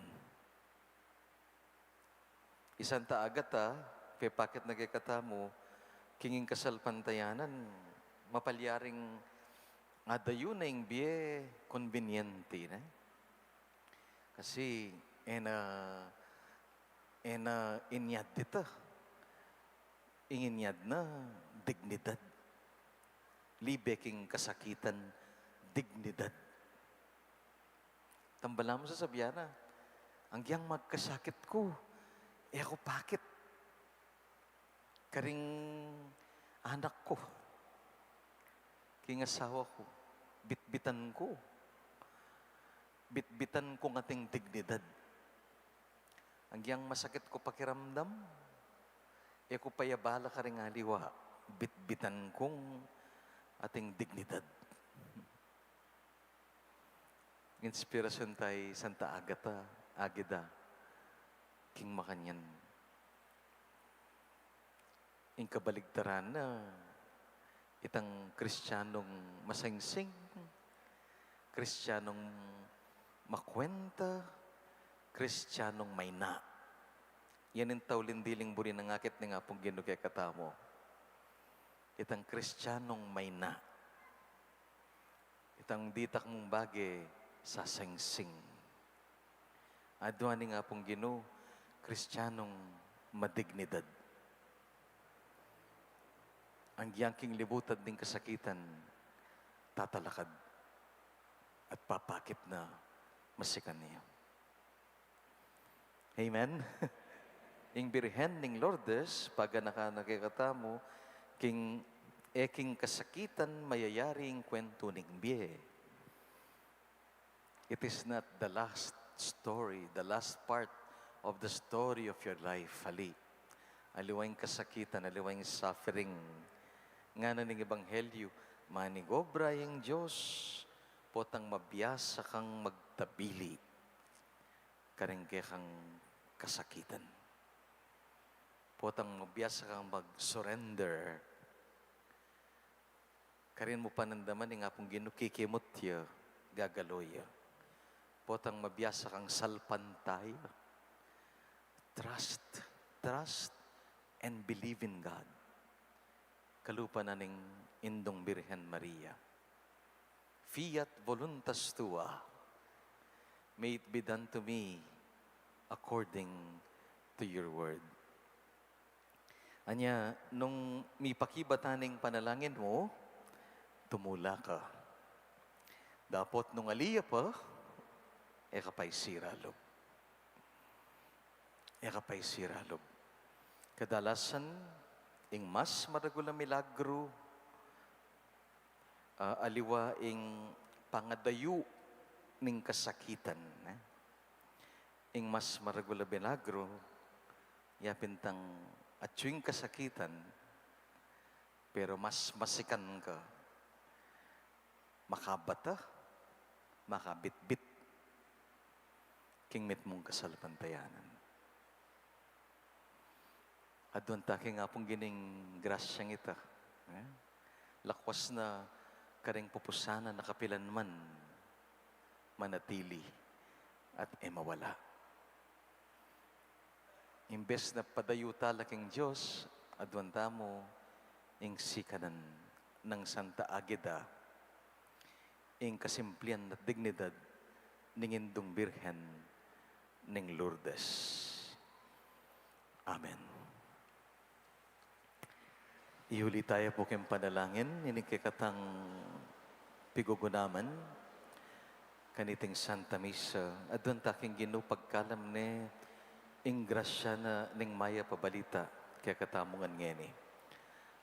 I Santa Agata, pepakit na kekatamu, king ing kasalpantayanan, mapalyaring adayu na ing bie, konbiniente na. Kasi, e na, e na inyad dita. Ing inyad na dignidad. Libe king kasakitan, dignidad. Tambalan mu, sasabyan na, agyang magkasakit ku, e ku pakit karing anak ku, king asawa ku, bitbitan ku. Bitbitan kung ating dignidad. Agyang masakit ku pakiramdam, e ku payabala karing aliwa, bitbitan kung ating dignidad. Inspirasyon tayu i Santa Agata, Agida, king makanyan. Ing kabaligtaran na, itang Kristiyanong masengseng, Kristiyanong makwenta, Kristiyanong mayna. Yan ing tauling diling buri nang akit ning Apung Ginu kekatamu. Itang Kristiyanong mayna. Itang ditak mung bage sasengseng. Aduan ning Apung Ginu, Kristiyanong madignidad. Agyang king libutad ning kasakitan, tatalakad at papakit na masikan ya. Amen. Ing Birhen ning Lourdes, paganakan na kekatamu, king, e king kasakitan mayayari ing kwentu ning bie. It is not the last story, the last part of the story of your life, ali. Aliwa ing kasakitan, aliwa ing suffering. Ngana ning Ebanghelyu, manigobra yang Dios, potang mabiasa kang magtabili karing kekang kasakitan. Potang mabiasa kang mag-surrender. Karin mu panandaman ing Apung Ginu kikimut ya, gagalo ya. Potang mabiasa kang salpantaya. Trust, trust and believe in God. Kalupa na ning Indung Birhen Maria. Fiat voluntas tua. May it be done to me according to your word. Anya, nung mipakibatan ing panalangin mu, tumula ka. Dapot nung ali ya pa, e ka pa isira lub. E ka pa isira lub. Kadalasan, ing mas maragul a milagru, ah, aliwa ing pangadayu ning kasakitan, eh? Ing mas maragul a milagru, yapin tang atyu ing kasakitan, pero mas masikan ka, makabata, makabitbit king mitmung kasalpantayanan. Aduan ta king Apung Ginu ing grasyang ita, eh? Lakwas na karing pupusanan a kapilan man manatili at e mawala. Imbes na padayu tala king Dios, aduan tamu ing sikanan nang Santa Ageda, ing kasimplian at dignidad ning Indung Birhen ning Lourdes. Amen. Iuli taya pu king panalangin ining kekatang pigugunaman kaniting Santa Misa. Aduan ta king Ginu pagkalam ne ing grasya na ning mayap a balita kekatamu ngan ngeni.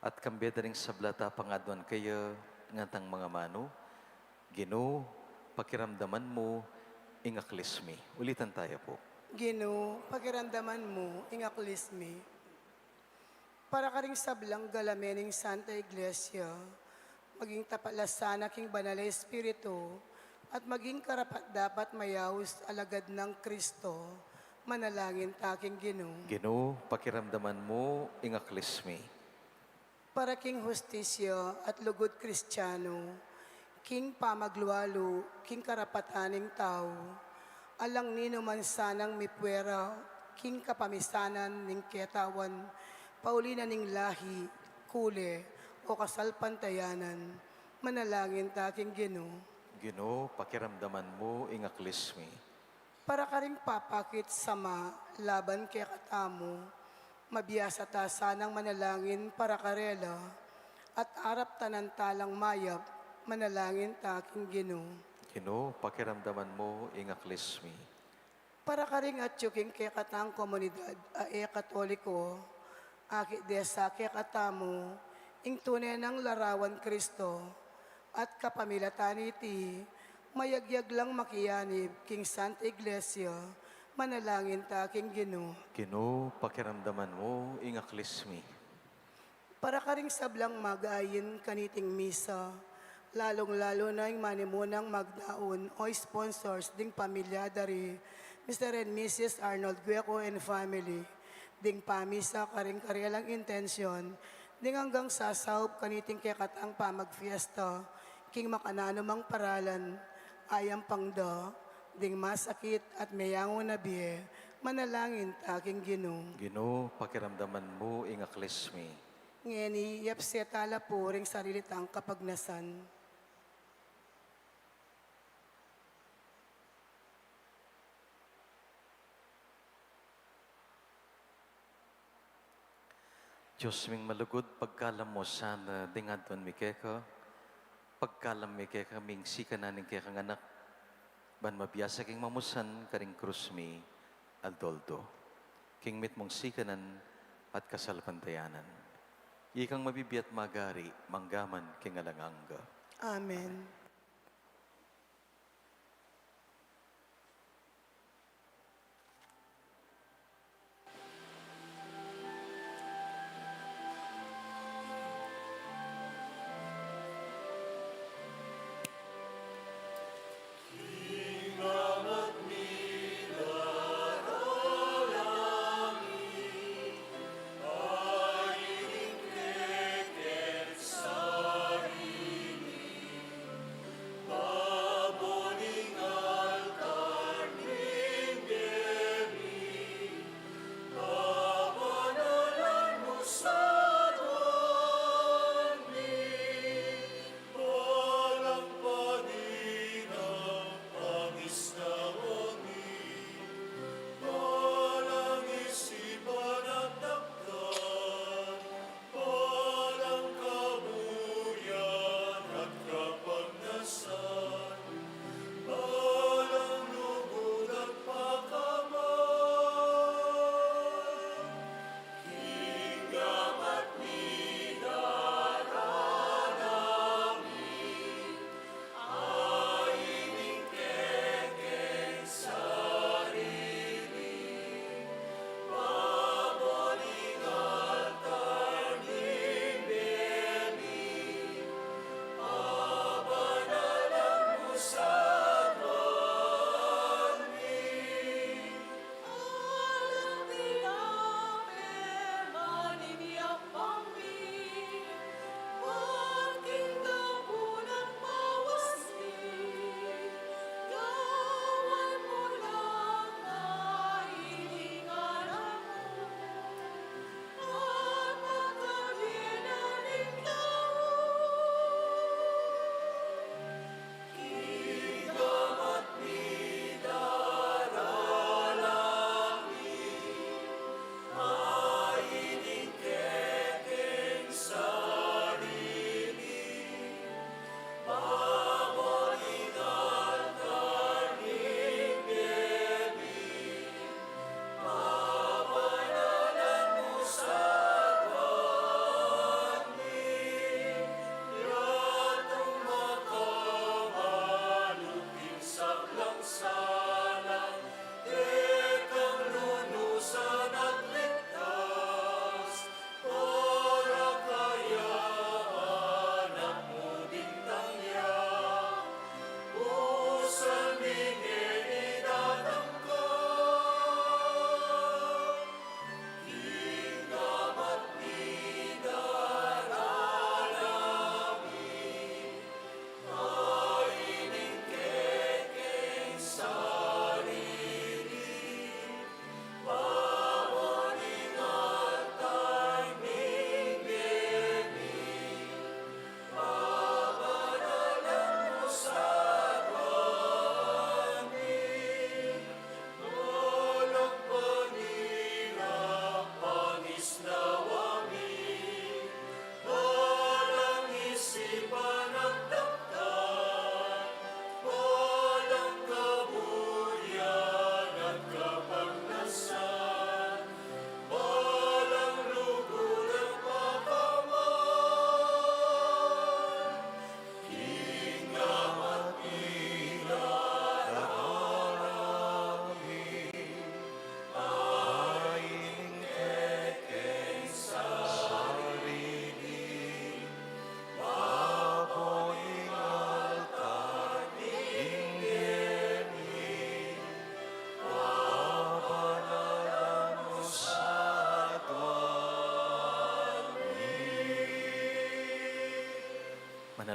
At kambe da ring sabla ta pangaduan keya ngatang mangamanu, Ginu, pakiramdaman mu ing aklis mi. Ulitan taya pu. Ginu, pakiramdaman mu ing aklis mi. Para karing sablang galamen ning Santa Iglesia, maging tapat la sana king Banal a Espiritu, at maging karapat-dapat mayaus alagad nang Kristo, manalangin ta king Ginu. Ginu, pakiramdaman mu ing aklis mi. Para king hustisya at lugud Kristiano, king pamaglualu king karapatan ning tau, alang ninuman sanang mipuera king kapamisanan ning ketawan, pauli na ning lahi, kule, o kasalpantayanan, manalangin ta king Ginu. Ginu, pakiramdaman mu ing aklis mi. Para karing papa at sama laban kekatamu, mabiasa ta sanang manalangin para karela, at arap tanan talang mayap, manalangin ta king Ginu. Ginu, pakiramdaman mu ing aklis mi. Para karing atyu king kekatang komunidad a e Katoliko, akit de sa kekatamu ing tune nang larawan Kristo, at kapamilatan niti, mayagyag lang makianib king Santa Iglesia, manalangin ta king Ginu. Ginu, pakiramdaman mu ing aklis mi. Para karing sablang mag-ain kaniting misa, lalung-lalu na ing manimunang magdaun o sponsors ding pamilya da ri Mister and Missus Arnold Gueco and family, ding pamisa karing karelang intensyon, ding anggang sasaup kaniting kekatang pamagfiesta, king makananu mang paralan, ayampang da ding masakit at meyangu na bie, manalangin ta king Ginu. Ginu, pakiramdaman mu ing aklis mi. Ngeni, yapse tala pu ring sarili tang kapagnasan. Dios ming malugud, pagkalam mu sana ding aduan mi keka, pagkalam mi keka ing sikanan ning kekang Anak, ban mabiasa king mamusan karing krus mi aldo-aldo, king mitmung sikanan at kasalpantayanan. Ikang mabibie at magari, mangga man king alang angga. Amen.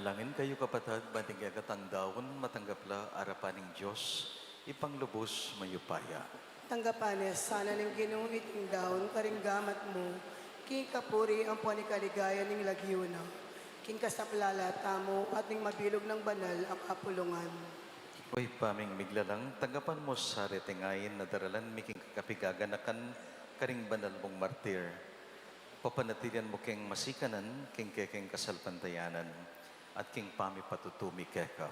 Langin kayu, kapatad, ban ing kekatang daun matanggap la arapan ning Dios, Ibpang lubus mayupaya. Tanggapan na sana ning Ginu iting daun karing gamat mu, king kapurian ampon ikaligaya ning lagyu na, king kasaplalan tamu at ning mabilug nang banal a kapulungan. O Ibpa ming miglalang, tanggapan mu sa reting ain a daralan mi king kapigaganakan karing banal mung martir. Papanatilian mu keng masikanan king kekeng kasalpantayanan at king pamipatutu mi keka.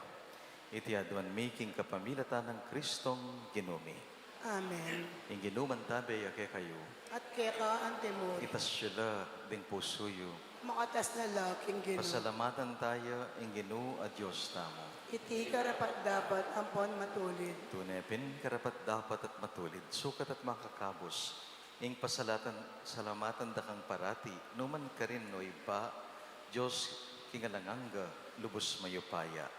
Iti aduan mi king kapamilatan nang Kristong Ginu mi. Amen. Ing Ginu mantabe ya kekayu. At keka antimu rin. Itas yu la ding pusu yu. Makatas na la king Ginu. Pasalamatan taya ing Ginu a Dios tamu. Iti karapat-dapat ampon matulid. Tune pin karapat-dapat at matulid, sukat at makakabus, ing pasalatan, salamatan da kang parati, nukarin man, O Ibpa, Dios king alang angga, lubus mayupaya.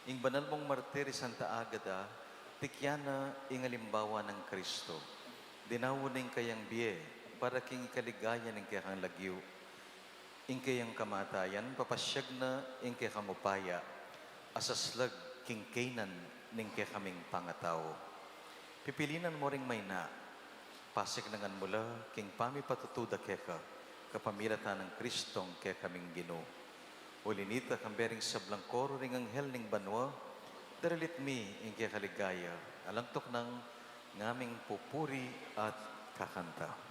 Ing banal mung martir i Santa Agata, tikyan na ing alimbawa nang Kristo. Dinaun na ing kayang bie para king ikaligaya ning kekang lagyu. Ing kayang kamatayan, papasiag na ing kekang upaya a saslag king kaynan ning kekaming pangatau. Pipilinan mu ring maina, pasiknangan mu la king pamipatutu da keka, kapamilatan nang Kristong kekaming Ginu. Uli nita, kambe ring sablang koro ring anghel ning banua, daralit mi ing kekaligaya, alang tuknang ngaming pupuri at kakanta.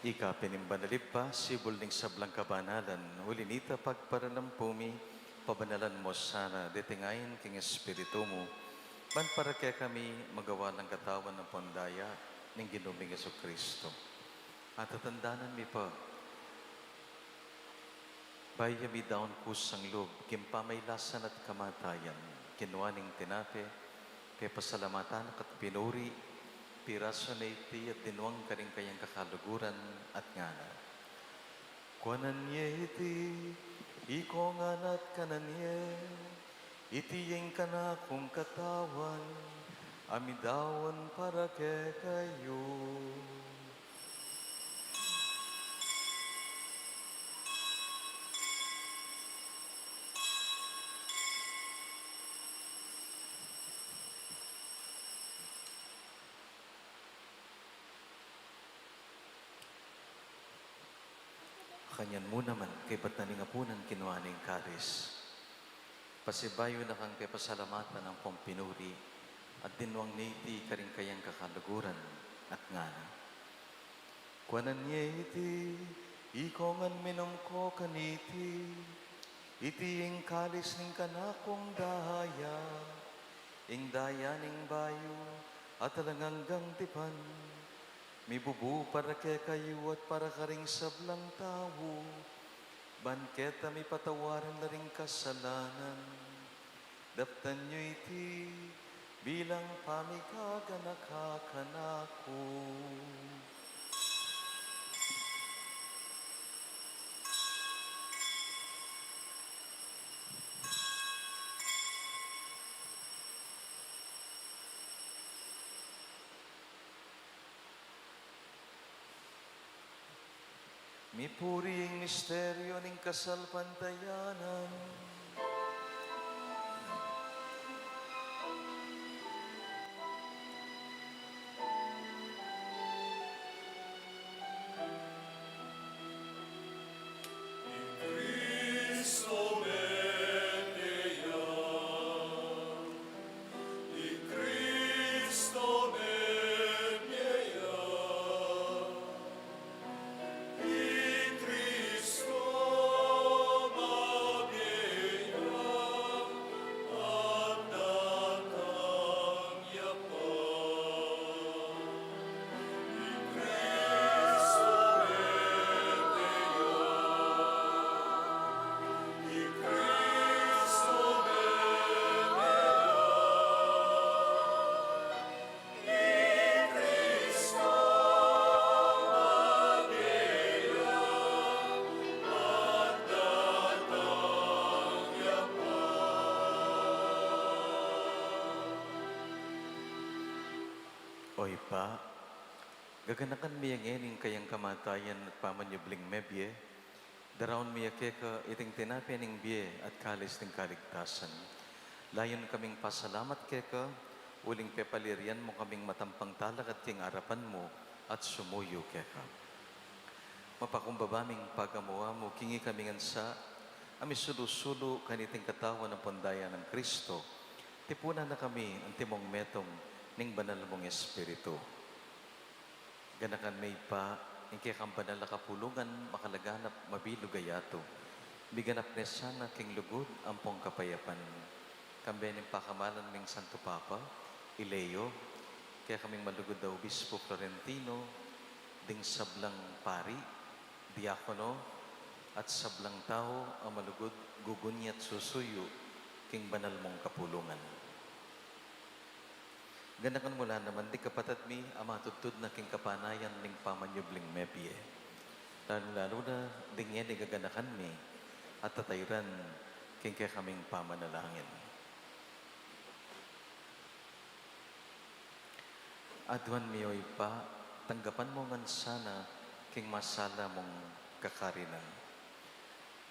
Ika pin ing banal Ibpa, sibul ning sablang kabanalan, uli nita pagparalampu mi, pabanalan mu sana deting ain king Espiritu mu, ban para kekami magawa lang katawan ampon daya ning Ginu ming Jesucristo. At tatandanan mi pa, bayu ya midaun kusang lub king pamailasan at kamatayan, kinua ne ing tinape, pepasalamatan na ka at pinuri, pirasu ne iti at dinwang karing kayang kakaluguran at ngana: Kuanan ye iti, ikongan at kanan ye, iti ing kanakung katawan, a midaun para kekayu. Kanyan mu naman, kaybat na ning apunan, kinua ne ing kalis. Pasibayu na kang pepasalamatan ampon pinuri, at dinwang ne iti karing kayang kakaluguran, at ngana: Kuanan ye iti, ikongan minum ko kaniti, iti ing kalis ning kanakung daya, ing daya ning bayu at alang anggang tipan, mibubu para kekayu at para karing sablang tau, ban keta mipatawaran la ring kasalanan. Daptan yu iti bilang pamigaganaka kanaku. Mipuri ing misteryu ning kasalpantayanan. Cristo mete ya, i Cristo mebie ya, i Cristo mabie ya, at datang ya pa. O Ibpa, gaganakan mi ya ngening kayang kamatayan at pamanyubling mebie, daraun mi ya keka iting tinape ning bie at kalis ning kaligtasan. Layun kaming pasalamat keka, uling pepalirian mu kaming matampang talakad king arapan mu at sumuyu keka. Mapakumbaba ming pagamu-amu king ikami ngan sa a misulu-sulu kaniting katawan ampon daya nang Cristo, tipunan na kami antimong metung ning banal mung Espiritu. Ganakan me Ibpa, ing kekang banal a kapulungan makalaganap mabilug a yatu, miganap ne sana king lugud ampong kapayapan. Kambe ning pakamalan ning Santo Papa, i Leo, kekaming malugud a Obispo Florentino, ding sablang pari, diakono, at sablang tau a malugud gugunya at susuyu king banal mung kapulungan. Ganakan mu la naman ding kapatad mi a matudtud na king kapanayan ning pamanyubling mebie, lalu-lalu na ding ngeni gaganakan mi at tatairan king kekaming pamanalangin. Aduan mi, O Ibpa, tanggapan mu ngan sana king masala mung kakarinan.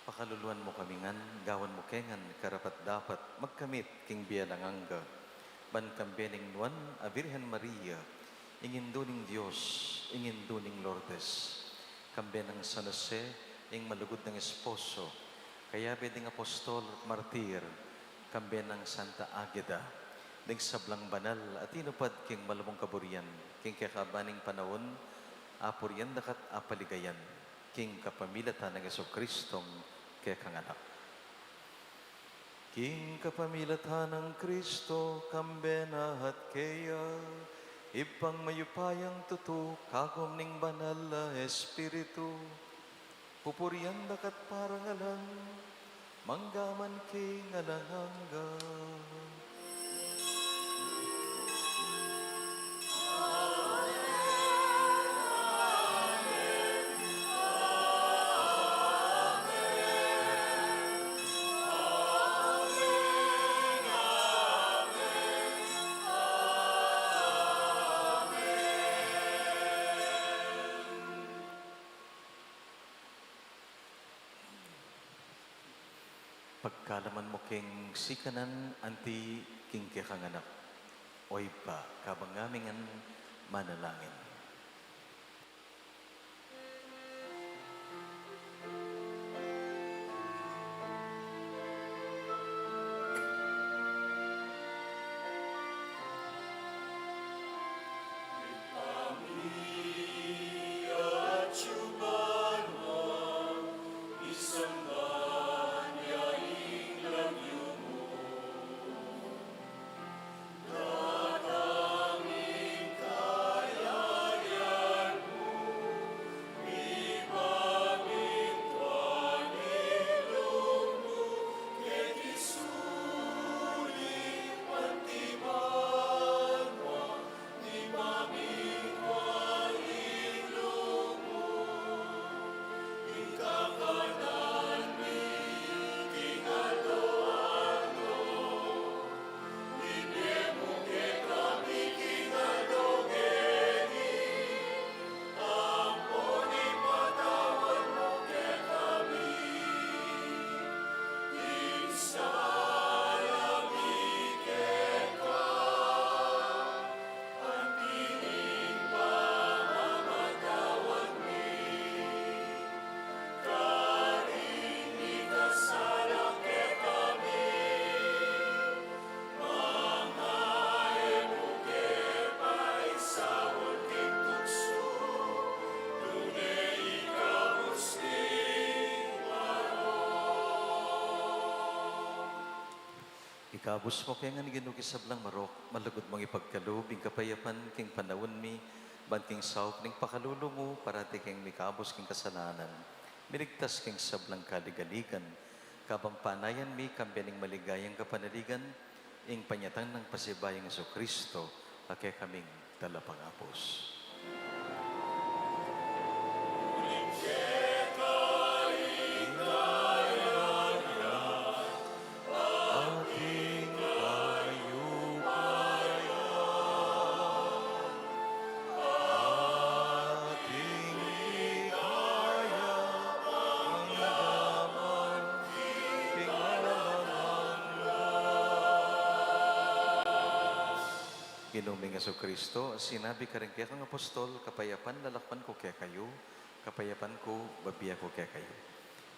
Pakaluluan mu kami ngan, gawan mu ke ngan karapat-dapat magkamit king bie alang angga, ban kambe ning Nuan a Virgen Maria, ing Indu ning Dios, ing Indu ning Lourdes, kambe nang San Jose, ing malugud nang esposo, kayabe ding apostol at martir, kambe nang Santa Ageda, ding sablang banal a tinupad king malugud mung kaburian king kekaban ning panaun, apurian da ka at apaligayan king kapamilatan nang Jesucristong kekang Anak. King kapamilatan nang Cristo, kambe na at keya, Ibpang mayupayang tutu, kagum ning Banal a Espiritu, pupurian da ka at parangalan, mangga man king alang angga. Pagkalaman mu king sikanan anti king kekang Anak, O Ibpa, kabang ngan manalangin. Ikabus mu kami ngan, Ginu, king sablang marok, malugud mung ipagkalub ing kapayapan king panaun mi, ban king saup ning pakalulu mu, parati kaming mikabus king kasalanan, miligtas king sablang kaligaligan, kabang panayan mi kambe ning maligayang kapanaligan, ing panyatang nang pasibayung Jesucristo, a kekaming talapangabus. Ating kayupayan, ating ligaya, pangalaman, king alang angga. Ginu ming Jesucristo, sinabi karing kekang apostol, "Kapayapan lalakwan ku kekayu, kapayapan ku bibie ku kekayu."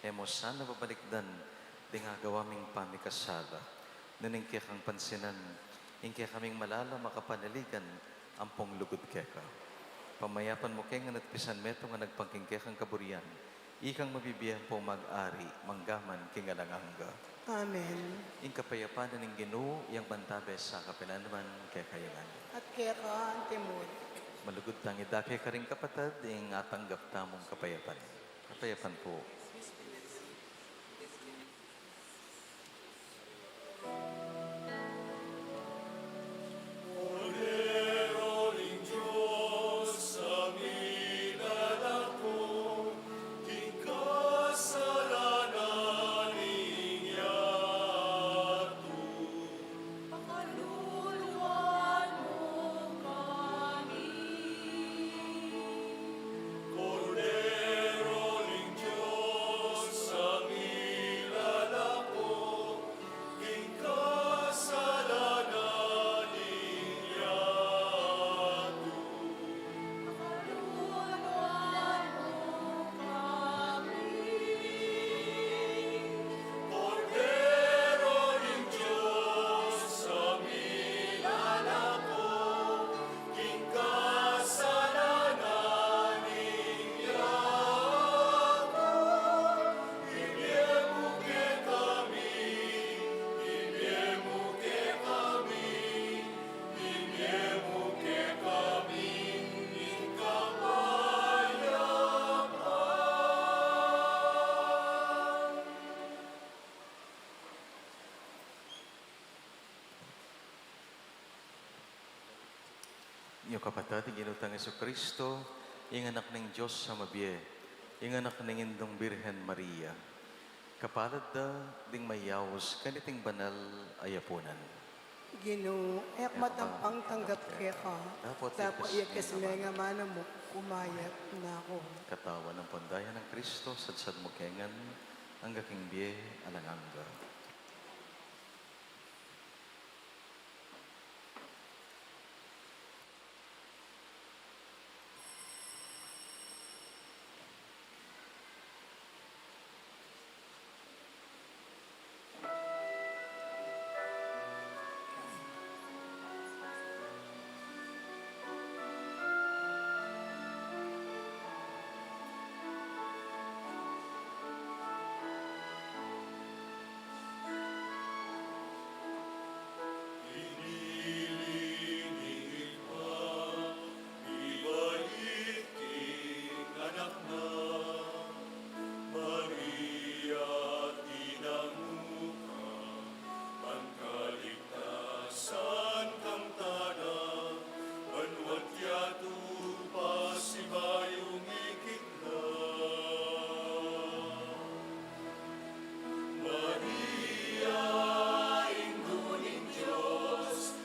E mu sana babalikdan ding agawa ming pamikasala, nune ing kekang pansinan ing kekaming malalam a kapanaligan ampong lugud keka. Pamayapan mu kami ngan at pisan metung a agpang king kekang kaburian, ikang mabibie ampong mag-ari mangga man king alang angga. Amen. Ing kapayapan ning Ginu, yang mantabe sa kapilan man kekayu ngan. At keka antimu. Malugud tang idake karing kapatad ing atanggap tamung kapayapan. Kapayapan pu. Kordero ning Dios, a milalako king kasalanan ning yatu, pakaluluan mu kami. Kordero ning Dios, a milalako king kasalanan ning yatu, pakaluluan mu kami. Kordero ning Dios, a milalako king kasalanan ning yatu, ibie mu kekami, ibie mu kekami, ibie mu kekami ing kapayapan. Yu kapatad, ing Ginu tang Jesucristo, ing Anak ning Dios a mabie, ing Anak ning Indung Birhen Maria, kapalad da ding mayaus kaniting banal a yapunan. Ginu, e ku matampang tanggap keka, dapot iyakyas me ngan amanu mu, kumayap na ku. Katawan ampon daya nang Kristo, sadsad mu ke ngan angga king bie alang angga. Pinili ning Ibpa, mibait king Anak na, Maria, tinanggap ka ban kaligtasan kang tana, banua't yatu pasibayu mikit na. Maria, Indu ning Dios,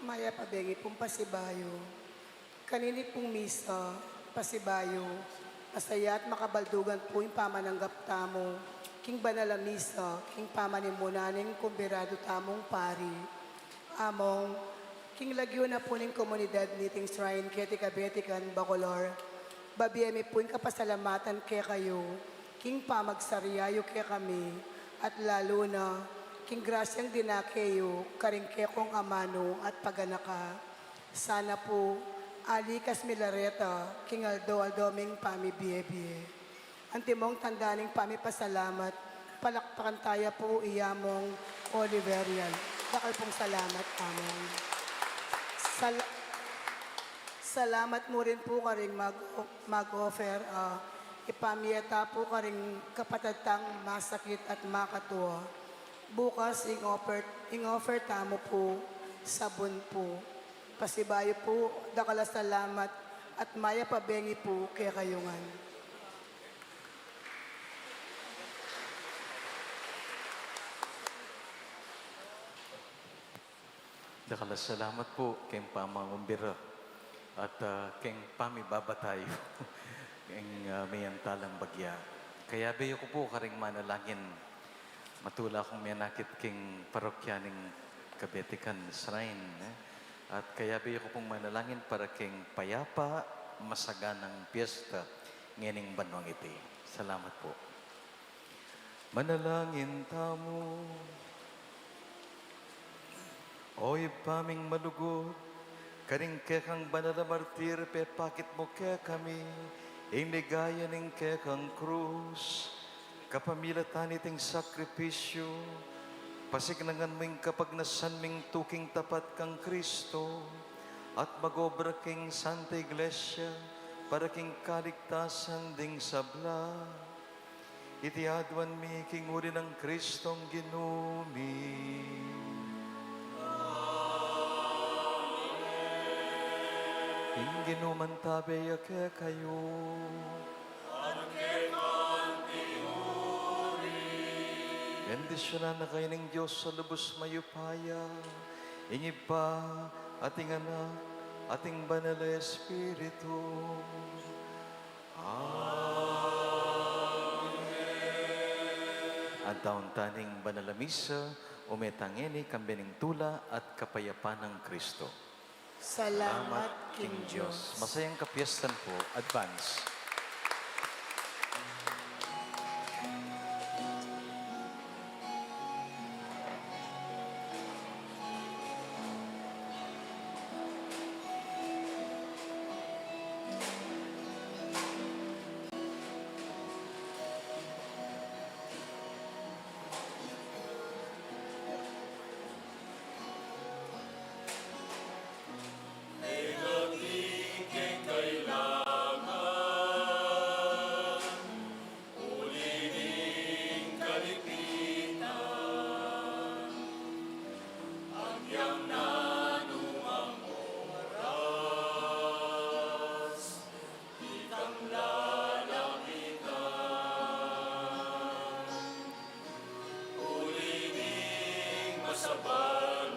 Mayap a bengi pung pasibayu. Kanini pung misa, pasibayu, masaya at makabaldugan pu ing pamananggap tamu king banal a misa, king pamanimunan ning kumbiradu tamung pari. Among, king lagyu na pu ning komunidad niting shrine keti Kabetikan, Bacolor, babie mi pu ing kapasalamatan kekayu, king pamagsarya yu kekami, at lalu na, king grasyang dinake yu, karing kekong amanu at paganaka. Sana pu, alikas mi la reta, king aldo-aldo ming pamibie-bie. Antimong tanda ning pamipasalamat, palakpakan taya pu i Among Oliverian. Dakal pung salamat, Among. Sal-, salamat mu rin pu karing mag-, mag-offer, ah, ipamie ta pu karing kapatad tang masakit at makatua. Bukas, ing offer, ing offer tamu pu, sabun pu. Pasibayu pu, dakal a salamat at mayap a bengi pu kekayu ngan. Dakal a salamat pu keng pamamambira at, ah, keng pamibabatayu keng, ah, miyang talang bagya. Kayabe yu ku pu karing manalangin. Matula kung menakit keng parokya ning Kabetikan Shrine, eh. At kayabe yu ku pung manalangin para keng payapa, masaganang piyesta ngening banuang iti. Salamat pu. Manalangin tamu. O Ibpa ming malugud, karing kekang banal a martir, pepakit mu kekami ing ligaya ning kekang krus. Kapamilatan niting sakripisyu, pasiknangan mu ing kapagnasan ming tuking tapat kang Kristo, at mag-obra king Santa Iglesia para king kaligtasan ding sabla. Iti aduan mi king uli nang Kristong Ginu mi. Amen. Ing Ginu mantabe ya kekayu. At keka mu rin. Bendisyunan na kayu ning Dios a lubus mayupaya, ing Ibpa, at ing Anak, at ing Banal a Espiritu. Amen. Addaun ta ning banal a misa, ume ta ngeni kambe ning tula at kapayapan nang Kristo. Salamat king Dios. Masayang kapiyestan pu, advance. Ding ating kekailangan, uli ning kalipitan, agyang nanu mang oras, ikang lalapitan, uli ning masabal